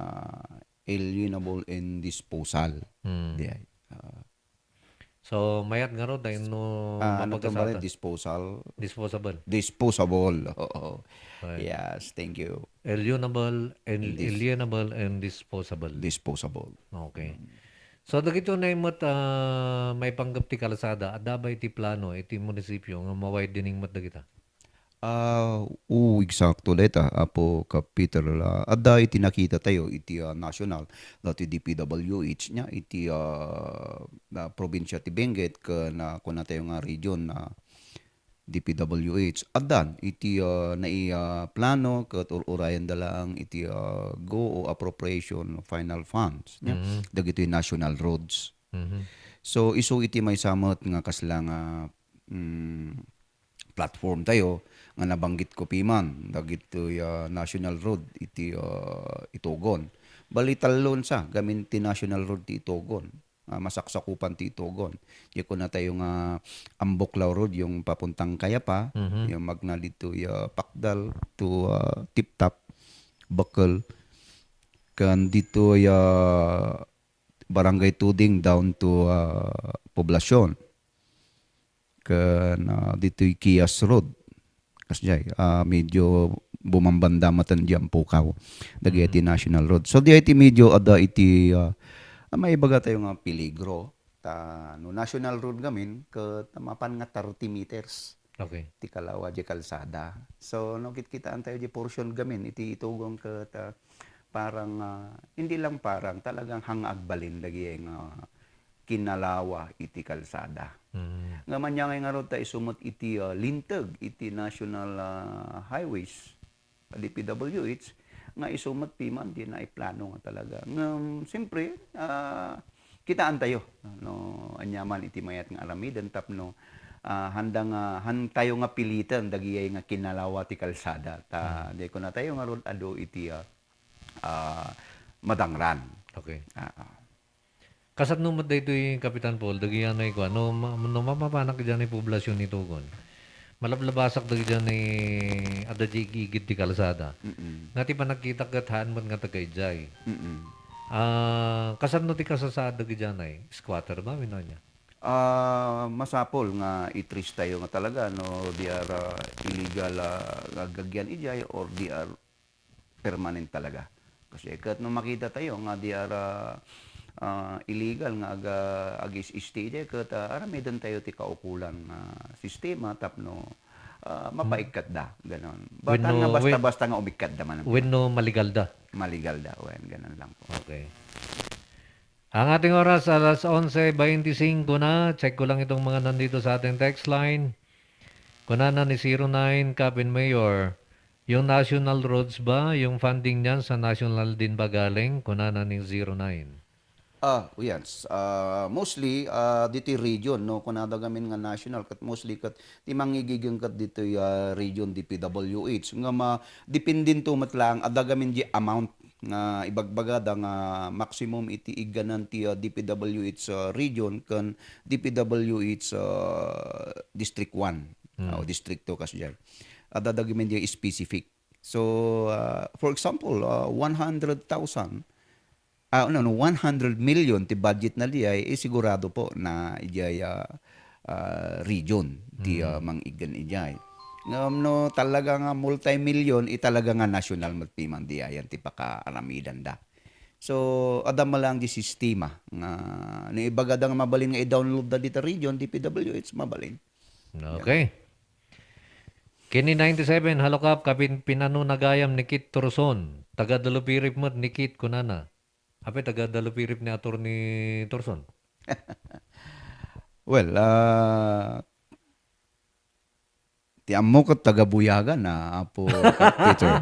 alienable and disposal. Mm. Di ay. Ah, So, mayat ngarud, dahil no ah, ano itong mapagkasatan. Pala? Disposal? Disposable. Disposable. Oo. Right. Yes, thank you. Alienable and Dis- alienable and disposable. Disposable. Okay. So, dagito na yung mat, ah, maipanggep ti kalasada. Adda ba iti plano, iti munisipyo, nga ma-widening mat dagita? Ah, oo, eksakto dayta, Apo Kap Peter, la, adda iti nakita tayo iti, ah, national, dati D P W H nya, iti, ah, ah, probinsya ti Benguet, ken, ah, kuna tayo nga region na D P W H. Addan iti, ah, nai-, ah, plano ket ur-urayan da laeng iti, ah, go o appropriation final funds nya, Mhm. dagitoy national roads. Mhm. So, isu iti maysa met nga kasla nga, mm, platform tayo nga nabanggit ko piman, dagitoy, ah, national road iti, ah, Itogon. Bali, tallo sa gamin ti national road ti Itogon. ah, masaksakupan ti Itugon. Di kunatayo nga Amboklao Road, yung papuntang Cayapa, Mhm. yung magna dito, ah, Pakdal to, ah, Tiptap, Bacal, kan dito, ah, Barangay Tuding down to, ah, Poblacion. Ken, ah, ditoy Kias Road. Kasdiay, ah, medyo bumambanda maten diay Ampukaw. Dagiti Mm. national road. So, diay ti medyo adda iti, ah, ah, maibaga tayo nga peligro. Ta, no national road gamin, ket mapan nga thirty meters Okay. ti kalawa di kalsada. So, no, kitkitaan tayo di portion gamin, iti Itugon ket, ah, parang, ah, hindi lang parang, talagang hanga agbalin lagi nga kinalawa iti kalsada. Mm. Nga manyangay ngarud ta isu met iti, ah, linteg iti national, ah, highways, D P W H, nga isu met piman di naiplano nga talaga. Ngem, siyempre, ah, kitaan tayo, no, aniaman iti mayat nga aramiden tapno, ah, handa nga, han tayo nga piliten dagiyay nga kinalawa ti kalsada. Ta, Mm. di kunatayo ngarud adu iti, ah, ah, madangran. Okay. Ah, ah. Kasano met daytoy, Kapitan Paul, dagiyanay kua, no ma-, no mapapanak diay Poblacion Itugon, malablabasak dagidiay adda diay igid ti kalsada. Mm-mm. Nga ti panagkitak ket haan met nga taga idiay. Mm-mm. Ah, kasano ti kasasaad dagidiay? Squatter ba wenno ania? Ah, masapul nga i-trace tayo nga talaga no they are, ah, illegal, ah, nga agagyan idiay or they are permanent talaga. Kasi ket no makita tayo nga they are, ah, ah, illegal nga aga-, ag-is-stay diay, ket, ah, aramiden tayo ti kaukulan nga sistema tapno, ah, mapaikkatda, ganon. Basta Wenno, nga wen-, basta-basta nga umikkatda man. Wenno maligalda? Maligalda, wen, ganon lang po. Okay. Ang ating oras, alas onse beintisinko na. Check ko lang itong mga nandito sa ating text line. Kunana ni zero nine, Captain Mayor, yung national roads ba, yung funding niyan sa national din ba galing? Kunana ni zero nine. Ah, yes. Ah, mostly, ah, ditoy region, no? Kunada gamin nga national, ket mostly ket ti mangigigingkat ditoy, ah, region D P W H. Nga ma-, dependento met lang, adda gamin di amount nga ibagbagada nga maximum iti igganan ti, ah, D P W H, ah, region ken D P W H, ah, District one, Mm. ah, o District two kasdiay. Adda gamin di specific. So, ah, for example, ah, one hundred thousand, ah, no, no, one hundred million ti budget na diay, eh, sigurado po na idiay, ah, ah, region ti, ah, Mm. mangiggan idiay. Ngem no talaga nga multi-million, eh, talaga nga national met piman diay ti pakaaramidanda. So, adda met lang di sistema nga no ibagada nga mabalin nga i-download da dita region, D P W H, mabalin. Okay. Kini ninety-seven, Hallo Kap, kapin-, pinanunagayam ni Kit Torson. Taga Dalupirip met ni Kit, kunana. Apay, taga Dalupirip ni Attorney Torson? Well, ah, ti ammo ket taga Buyagan na, Apo Peter.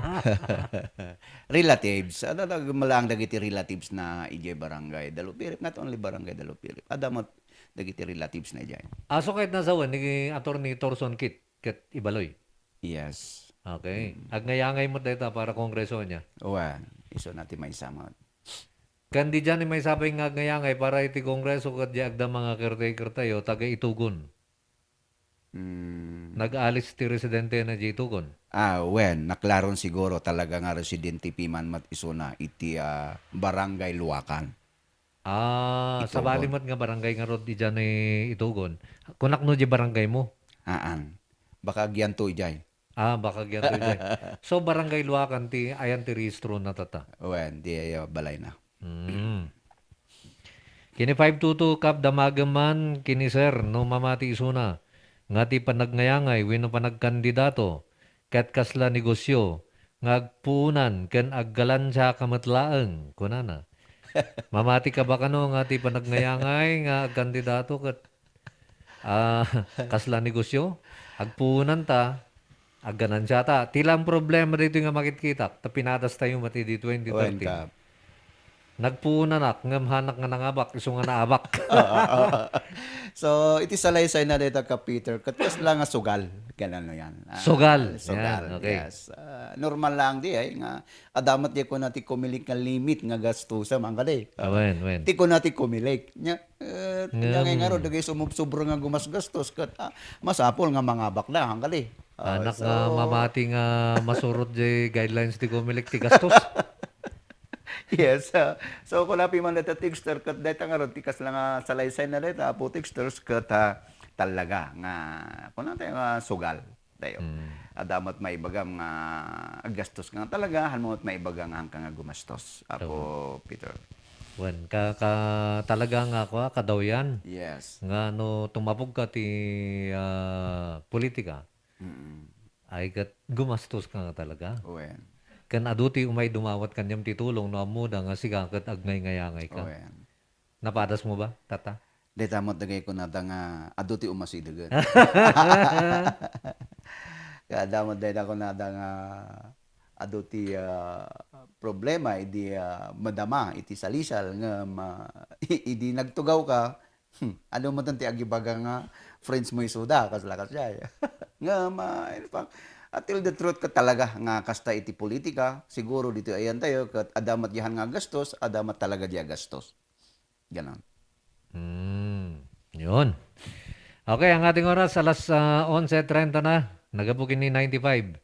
Relatives. Adda, adda met lang dagiti relatives na idiay barangay Dalupirip, not only barangay Dalupirip. Adda met dagiti relatives na idiay. Aso ket nasawen ni Attorney Torson Kit ket Ibaloy? Yes. Okay. Mm. Agnayangay met dayta para kongreso niya. Wen, isu na ti maysa met. Ken diay ni maysa pay nga agnayangay para iti kongreso ket diay agdama nga caretaker tayo, taga Itugon. Mm. Nag-alis ti residente na diay Itugon. Ah, wen, naklaron siguro talaga nga residente piman met isuna iti, ah, Barangay Luacan. Ah, Itugon. Sabali met nga barangay ngarud idiay Itugon. Kunak no diay barangay mo? Haan. Baka agyanto idiay. Ah, baka agyanto idiay. So, Barangay Luacan ti ayan ti rehistro na tata. Wen, diay, ah, balay na. Mm. Kini five two two, Kap, damagem man kini sir, no mamati isuna nga ti panagnayangay wenno panagkandidato ket kasla negosio nga agpuonan ken aggalansiaka met laeng, kunana. Mamati ka ba kano nga ti panagnayangay nga agkandidato ket, ah, kasla negosio? Agpuonan ta, agganansiata. Ti lang problema daytoy nga makitkitak, ta pinadas tayo met idi twenty thirteen. Wen, Kap. Nagpuonanak, ngem hanak nga nangabak, isu nga naabak. So, iti salaysay na dayta ka, Peter, ket kasla nga sugal. Ganun yan. Ah, Sugal. sugal, Yan, okay. yes. Ah, normal lang di ay nga adda met di kuna ti kumilik nga limit nga gastusa, man kadi. Ah, wen, wen. Ti kuna ti kumilik. Nya, eh, Ngem. nya ngay ngarud, dagay sumubsubra nga gumasgastos, ket, ah, masapul nga mangabak na, hangkadi. Ah, Anak so nga mamati nga masurot di guidelines ti kumilik ti gastos. Yes. Ah, so, kuna piman dayta texter, ket dayta ngarud ti kasla nga salaysay na dayta, Apo Texters, ket, ah, talaga nga, kuna tayo nga sugal tayo. Mm. Adda met maibagam nga aggastos nga talaga, han mo met maibaga nga hangka nga gumastos, Apo Tama. Peter. Wen, ka, ka, talaga nga ako, ah, kadawyan. Yes. Nga no tumabog ka ti, ah, politika, Mm-mm. ay ket gumastos ka nga talaga. Wen. Ken adu ti umay dumawat kaniam ti tulong no ammoda nga sika ket agngayngayangay ka. Wen. Napadas mo ba, Tata? Dayta met dagay kunada nga adu ti umasidegen. Kada met dayta kunada nga adu ti, ah, problema idi, ah, madama iti salisal ngem, ah, idi nagtugaw ka, hmm, adu met ti agibaga nga friends mo isuda, kasla kasdiay. Ngem, ah, in fact, ah, tell the truth ket talaga nga kasta iti politika, siguro ditoy ayan tayo, ket adda met dihan nga gastos, adda met talaga di agastos. Ganon. Hmm, yun. Okay, ang ating oras, alas, ah, onse treinta na. Nagapu ken ni ninety-five.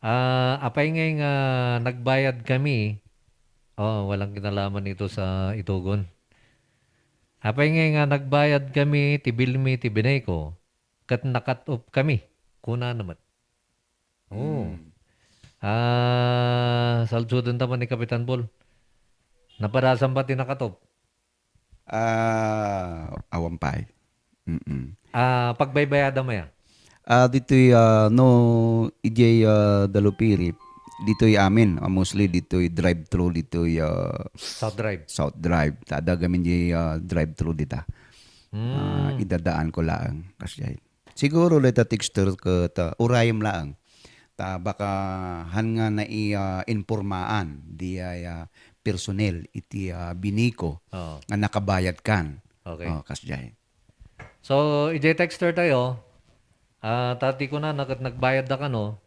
Ah, apay ngay nga nagbayad kami? Oh, walang kinalaman ito sa Itogon. Apay ngay nga nagbayad kami ti bill mi ti Beneco, ket na-cut off kami. Kuna na met. Oo. Hmm. Ah, saludsoden ta man ni Kapitan Paul. Napadasan ba ti na-cut off? Ah, awan pay. Mm-mm. Ah, pagbaybayada maya? Ah, ditoy, ah, no, idiay, ah, Dalupirip, ditoy amin, ah, mostly ditoy drive-thru, ditoy, ah, South Drive. South Drive. Ta adda gamin di, ah, drive-thru dita. Ah, Hmm. Idadaan ko laeng, kasjay. Siguro dayta texter ket, ah, urayem laeng. Ta baka han nga nai-, ah, informaan di ay, ah, personnel iti, ah, Beneco Oo. nga nakabayad kan. Okay. Oh, kasjay. So, idiay texter tayo, ah, ta ti kunana ket nagbayad da kano,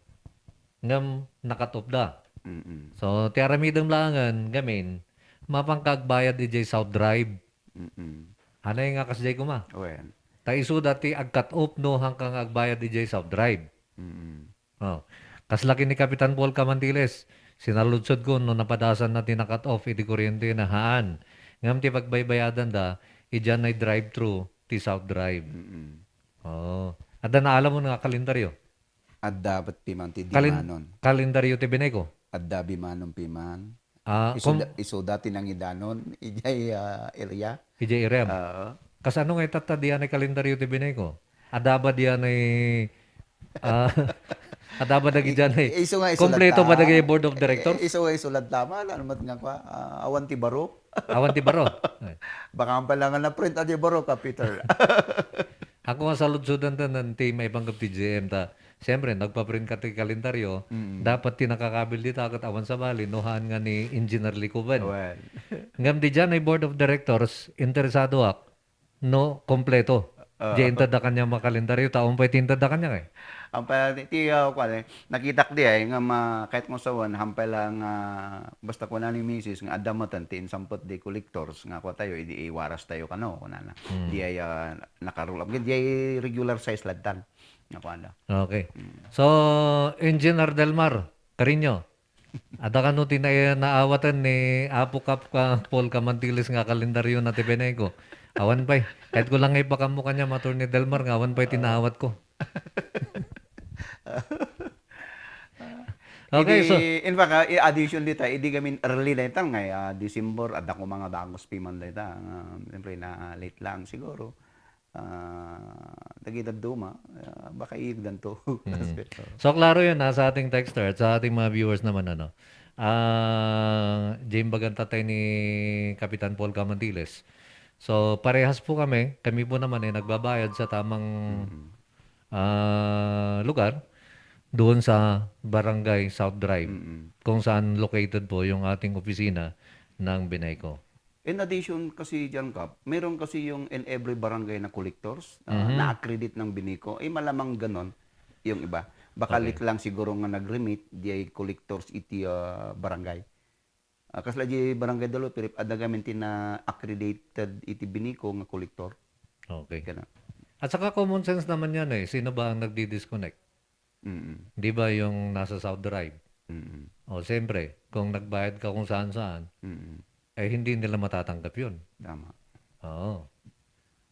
ngem na-cut off da. Mm-mm. So, ti aramidem laengen, gamin, mapanka agbayad idiay South Drive. Mm-mm. Hanay nga kasjay koma. Wen. Ta isuda ti ag-cut off no hanka nga agbayad idiay South Drive. Mm-mm. Oh. Kasla ken ni Kapitan Paul Camantiles, sinaludsodko no napadasanna ti na-cut off iti kuryentena. Haan. Ngem ti pagbaybayadanda, idiay drive-thru ti South Drive. Mm-mm. Oh. Adda naalamon nga kalendaryo? Adda, ba't piman ti Kalin-, dimanon? Kalendaryo ti Beneco? Adda bimanon piman. Ah, Isu kom- da-, isu dati nangidanon, ijay, ah, area. Ijay area. Oo. Kasano nga itatta diyan ay kalendaryo ti Beneco? Adda ba diyan ay, ah, adda ba dagi diyan ay I-, isu nga isulat kompleto ba ta. Dagi board of directors? I-, isu nga isulat ta, maala naman nga kwa, ah, awan ti baro. Awan ti baro. Ay. Baka ang pala nga na-print, adi baro ka, Peter. Ako nga saludsudan ta nan ti maipanggap ti G M ta. Siyempre, nagpa-print ka ti kalendaryo, Mm. dapat ti nakakabil dita ket awan sabali, no haan nga ni Engineer Licoban. Awan. Ngem didiay board of directors, interesado ak, no kompleto. Oo. Diay inted da kaniak a kalendaryo, ta awan pay ti inted da kaniak, eh. Ang pa-, ti, ah, kwan, eh, nakitak di ay nga ma-, kahit kung sawan, hampay lang, ah, basta kuna ni misis nga adda matan ti insampet di collectors nga kua tayo, idi iwaras tayo kano, kunana. Hmm. Di ay, ah, nakarulap. Di ay regular size ladtan. Nga kuan da. Okay. Hmm. So, Engineer Delmar Carino, adda kano ti na-, naawatan ni Apo Kap ka Paul Camantiles nga kalendaryo na ti Beneco? Awan pay. Kahit ko lang ipakammo kaniak, Attorney Delmar, nga awan pay ti naawat ko. Okay, Idi, so in fact, ah, i-, addition dita, idi gamin early na itan nga, ah, December, adda ko mga dagos piman dita. Ah, siyempre, na late lang siguro. Ah, dagiti dadduma, ah, baka iyegdanto. Mm. So, klaro yun, ah, sa ating texter at sa ating mga viewers naman, ano. Ah, Jim Bagan tatay ni Kapitan Paul Camantiles. So, parehas po kami. Kami po naman ay nagbabayad sa tamang, Mm. ah, lugar doon sa Barangay South Drive, Mm. kung saan located po yung ating opisina. ng BINECO. In addition kasi diyan, Kap, meron kasi yung in every barangay na collectors, ah, Mhm. na-accredit ng BINECO. Eh, malamang ganon yung iba. Baka Okay. lik lang siguro nga nag-remit, di ay collectors iti, ah, barangay. Ah, kasla di barangay Dalupirip, adda gamin ti na-accredited iti BINECO nga collector. Okay. Kana. At saka common sense naman yan eh. Sino ba ang nagdi-disconnect? Mm. Di ba yung nasa South Drive? Mm. O, siyempre, kung nagbayad ka kung saan-saan, Mm. eh, hindi nila matatanggap yun. Tama. Oo.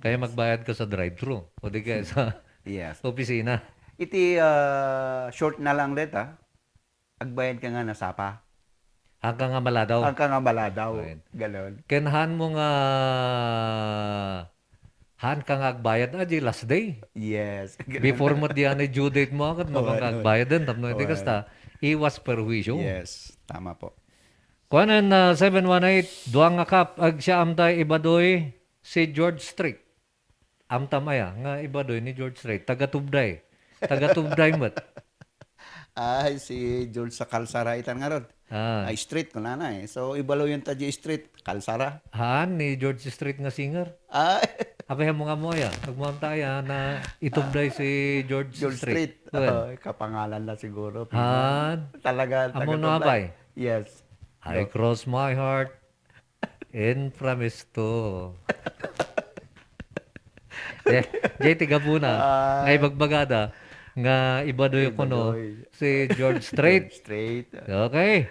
Kaya Yes. magbayad ka sa drive-thru o di kaya sa Yes. opisina. Iti, ah, short na lang deta, agbayad ka nga na sapa. Hangka nga maladaw. Hangka nga maladaw. Right. Ganon. Ken haan mo nga, haan ka nga agbayad, ah, di last day. Yes. Ganon. Before mo di anay due date mo, agad mo Awan, nga awan. agbayaden, tapno iti Awan. kasta, iwas perwisyo. Yes, tama po. Kuanen, ah, seven one eight, dua nga Kap, agsiaam tay Ibadoy, si George Street. Amtam aya nga Ibadoy ni George Strait, taga Tubday. Taga Tubday met. Ay, si George sa Kalsara itan ngarud. Ah. Ay, street, kunana eh. So, Ibaloy ta di street, Kalsara. Haan, ni George Strait nga singer. Ay. Apay mo nga mo aya. Agmuam ta aya na itubday si George George Strait. Strait. Well. Oh, kapangalan na siguro. Haan. Talaga, Amo taga no Tubday. apay? Yes. I No. cross my heart. In promise to. Jay, Jay, ti gapuna. Ah. Nga ibagbagada nga Ibadoy kuno Ibadoy. si George Strait. George Strait. Okay.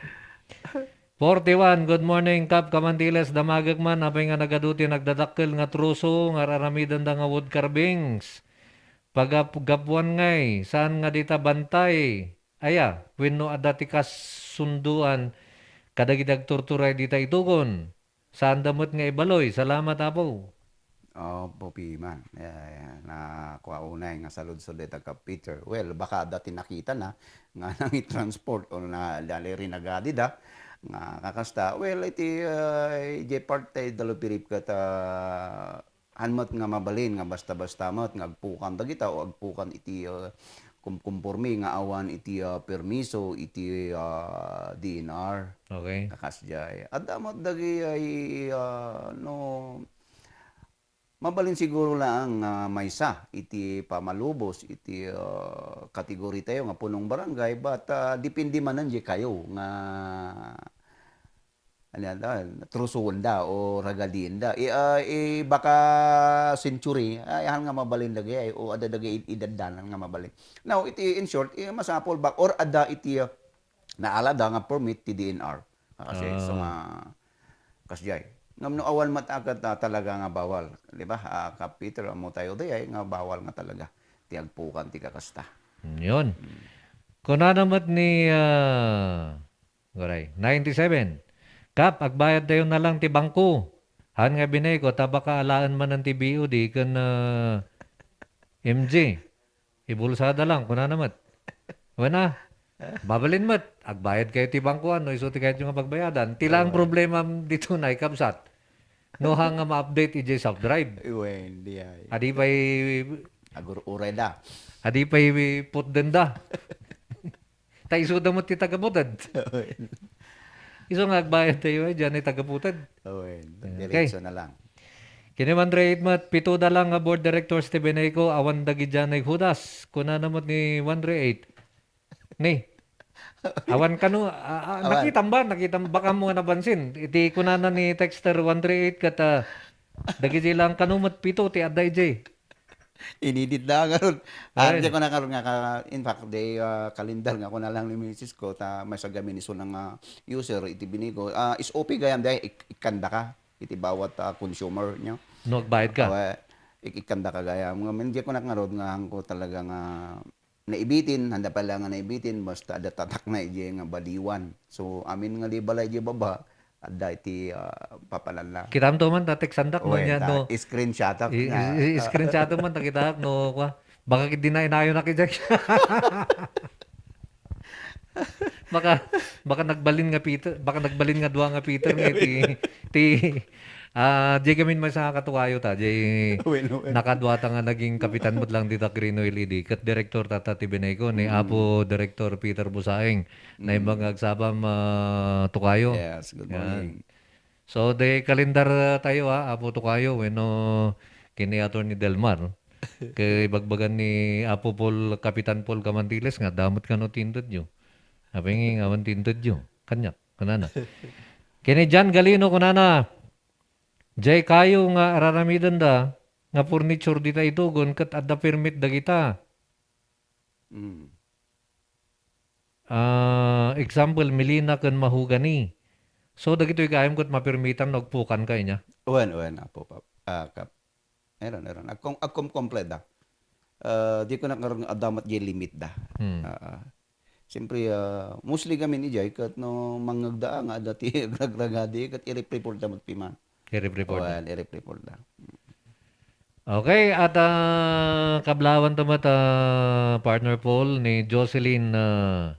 Forty-one, good morning, Kap Kamantiles. Damagek man, apay nga nagadu ti nagdadakkel nga truso nga aramidenda nga wood carvings. Pagap-, gapuan ngay, saan nga dita bantay? Aya, wenno adda ti kasundoan kadagiti agturturay dita itugon. Saanda met nga Ibaloy. Salamat, Apo. Opo, piman. Ya, ya. Nakua unay nga saludsod dita ka Peter. Well, baka adda ti nakitana nga nangitransport o na, dali rin nagadi da. Nga kakasta. Well, iti, ah, iti parte Dalupirip ket, ah, Haan met nga mabalin nga basta-basta met nga agpukan dagita o agpukan iti, ah, kum-, kumpormi nga awan iti, ah, permiso iti, ah, D N R. Okay. Kakas jay. Adda met dagiti, ah, no, mabalin siguro laeng nga maysa iti pamalubos iti, ah, kategori tayo nga punong barangay, but, ah, depende manen jay kayo nga Ano yan, ah, trusuanda o ragadienda. I, ah, i baka century, ay, han nga mabalin dagay, o adda dagay id-, idaddanan nga mabalin. Now, iti, in short, i, masapul ba, or adda iti, ah, naalada nga permit ti D N R. Ah, kasi, so Ah. nga, kasjay. Ngam no awan met a ket, ah, talaga nga bawal, di ba? Ah, Kap Peter, ammo tayo dayay nga bawal nga talaga ti agpukan ti kakasta. Yun. Hmm. Kunana met ni, ah, Uray. Ninety-seven. Kap, agbayad tayo na lang ti bangko. Han nga binay ko, ta baka alaen manen ti B O D ken, ah, M G. Ibulsada lang, kunana met. Wen a, mabalin met, agbayad kayo ti bangko, no isu ti kayatyo nga pagbayadan. Ti lang Oo. problema dito na ikabsat. No, ha nga ma-update ijay South Drive. Wen, di ay. Adi pay Agur-uray da. Adi pay putden da. Ta isu da met ti tagaputed. Isu nga agbayad tayo, eh, diyan ay tagaputed. Awen. Okay. Diretso na lang. Kini man rate met, pito da lang nga board directors ti Beneco, awan dagidian ay Judas. Kunana met ni one three eight. Ni, awan kano, ah, ah, Awan. Nakitam ba? Nakitam, baka mo nga nabansin. Iti kunana ni texter one three eight ket, ah, dagiti lang kano met pito ti adda ijay. Inidit da ngarud. Ah, Ayan. Di ko na ngarud nga ka, in fact, di, ah, kalendar nga ako na lang ni misis ko, ta may sagami ni sunang, ah, user, iti bini ko. Ah, is O P gayam, di, ik-, ikkanda ka. Iti bawat, ah, consumer nyo. No, agbayad ka? Awa, ik-, ikkanda ka gayam. Nga, di ko na ngarud nga hangko talaga nga naibitin, handa pala nga naibitin, basta adda tatak na ijay nga baliwan. So, amin nga di balay ijay baba, adda iti, ah, papanan na. Kitam to man, ta text-andak, no, Uy, niya, ta-, no. I-screenshot-ak I-, niya. I-, i-screenshot man, ta kita, no, kwa. Baka di na inayo na kita. Baka, baka nagbalin nga Peter, baka nagbalin nga dua nga Peter nga ti, ti, ah, di gamin may sa katukayo ta, di Wen, wen. Nakadua ta nga naging kapitan met lang dita Green Oil E D, ket direktor tata ti Beneco, ni Mm. Apo Direktor Peter Busaeng, na Mm. imbag nga agsabam, ah, tukayo. Yes, good Yan. morning. So, di kalendar tayo, ha, Apo Tokayo, wenno ken ni Attorney Delmar. Kay ibagbagan ni Apo Paul, Kapitan Paul Camantiles nga, "Adda met kano ti intedyo." Apay nga, "Awan ti intedyo." Kaniak, kunana. Ken ni John Galino, kunana, "Diay kayo nga araramidenda nga furniture dita itugon ket adda permit dagita." Mm. Ah, example, melina ken mahogany. So, dagitoy gayam ket mapermitan no agpukan ka inya? Wen, wen, Apo, Pap-, ah, Kap. Meron, meron. Agkom-, agkomkomple da. Ah, di ko na ngarud nga adda met diay limit da. Hmm. Ah, ah. Siyempre, ah, mostly kami ni Jay, ket no mangngegda nga adda ti agragragadi, ket i-report da met piman. I-report da. Wen, i-report da. Okay, at, ah, kablawan ta met, ah, Partner Paul, ni Jocelyn, ah,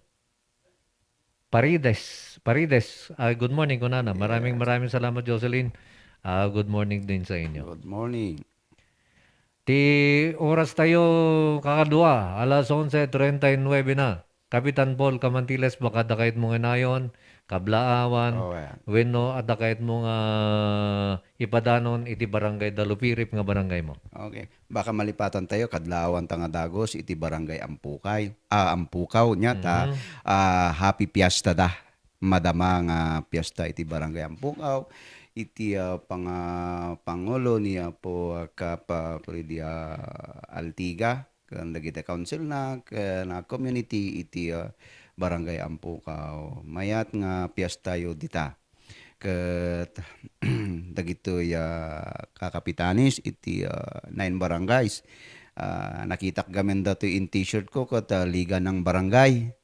Parides. Parides. Ah, good morning, kunana. Maraming, yes, maraming salamat, Jocelyn. Ah, good morning din sa inyo. Good morning. Ti oras tayo kakadua, alas onse treinta y nueve na. Kapitan Paul Camantiles, baka adda kayatmo nga inayon, kablaawan, oh, yeah, wenno adda kayatmo nga ipadanon iti Barangay Dalupirip nga barangay mo? Okay. Baka malipatan tayo, kadlaawan ta nga dagus iti Barangay Ampukay, ah, Ampukaw, nya ta, mhm, ah, happy fiesta da. Madama nga fiesta iti Barangay Ampukaw, iti, ah, panga-, pangulo ni Apo, ah, Kap, ah, Freddy, ah, Altiga, ken dagiti council na, ken, ah, community iti, ah, Barangay Ampukaw. Mayat nga fiesta yo dita. Ket dagitoy, ah, kakapitanes iti, ah, nine barangays. Ah, nakitak gamin datoy in t-shirt ko ket, ah, Liga ng Barangay.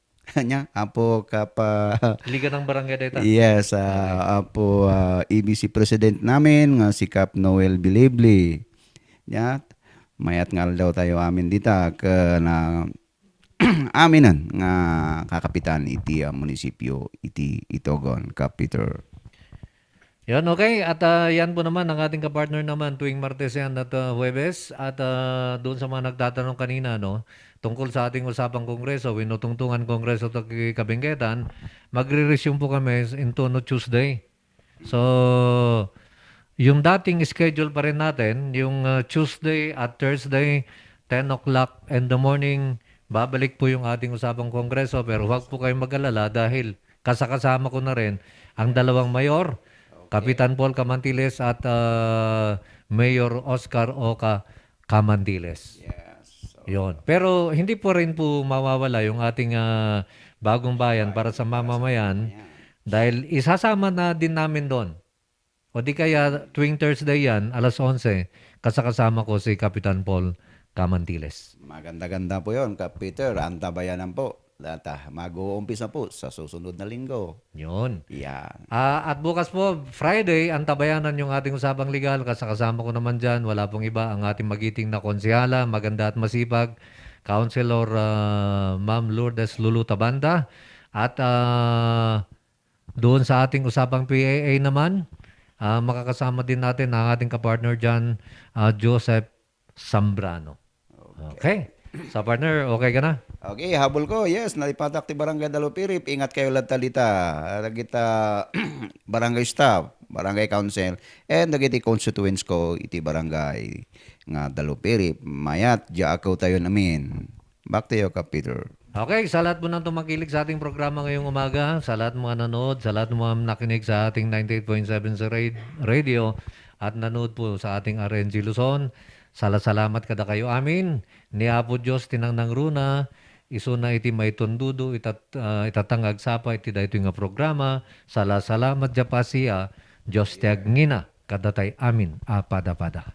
Nya, Apo Kapa-, Liga ng Barangay dayta? Yes, ah, okay. Apo, ah, A B C President namin nga si Kap Noel Bilibli. Nya, mayat nga aldaw tayo amin dita, ken, ah, aminen nga kakapitan iti, ah, munisipyo iti Itogon, Kap Peter. Yan, okay. At, ah, yan po naman ang ating kapartner naman tuwing Martes yan at, ah, Huwebes. At, ah, doon sa mga nagtatanong kanina, no, tungkol sa ating usapang kongreso, wenno tungtungan kongreso ta kabingketan, magre-resume po kami into, no, Tuesday. So, yung dating schedule pa rin natin, yung, ah, Tuesday at Thursday, ten o'clock in the morning, babalik po yung ating usapang kongreso, pero huwag po kayong mag-alala dahil kasakasama ko na rin ang dalawang mayor, okay, Kapitan Paul Camantiles at, ah, Mayor Oscar Oca Camantiles. Yes. So, yun. Pero hindi po rin po mawawala yung ating, ah, bagong bayan para sa mamamayan, dahil isasama na din namin doon. O di kaya tuwing Thursday yan, alas onse, kasakasama ko si Kapitan Paul Camantiles. Maganda-ganda po yun, Kap Peter. Antabayanan po. Data, mag-uumpisa po sa susunod na linggo. Yun. Yan. Ah, at bukas po, Friday, antabayanan yung ating usapang legal. Kasakasama ko naman dyan, wala pong iba, ang ating magiting na konsehala, maganda at masipag, Councilor, ah, Ma'am Lourdes Lulu Tabanda. At, ah, doon sa ating usapang P A A naman, ah, makakasama din natin ang ating kapartner dyan, ah, Joseph Zambrano. Okay. Okay. So, partner, okay ka na? Okay, habol ko, yes, nalipatak ti Barangay Dalupirip. Ingat kayo latta dita. Dagita barangay staff, barangay council, and dagiti constituents ko iti barangay nga Dalupirip. Mayat, diak tayo namin. Back to you, Kap Peter. Okay, sa lahat po ng tumakilig sa ating programa ngayong umaga, sa lahat ng mga nanood, sa lahat ng mga nakinig sa ating ninety-eight point seven sa ra-, radio at nanood po sa ating R N G Luzon, sala-salamat kada kayo amin. Ni Apo Dios tinangnangruna, isuna iti maitundudo, itat-, ah, itatang agsapa iti daytoy nga programa, sala-salamat dia pasia, Dios ti agngina, kadatay amin a pada-pada.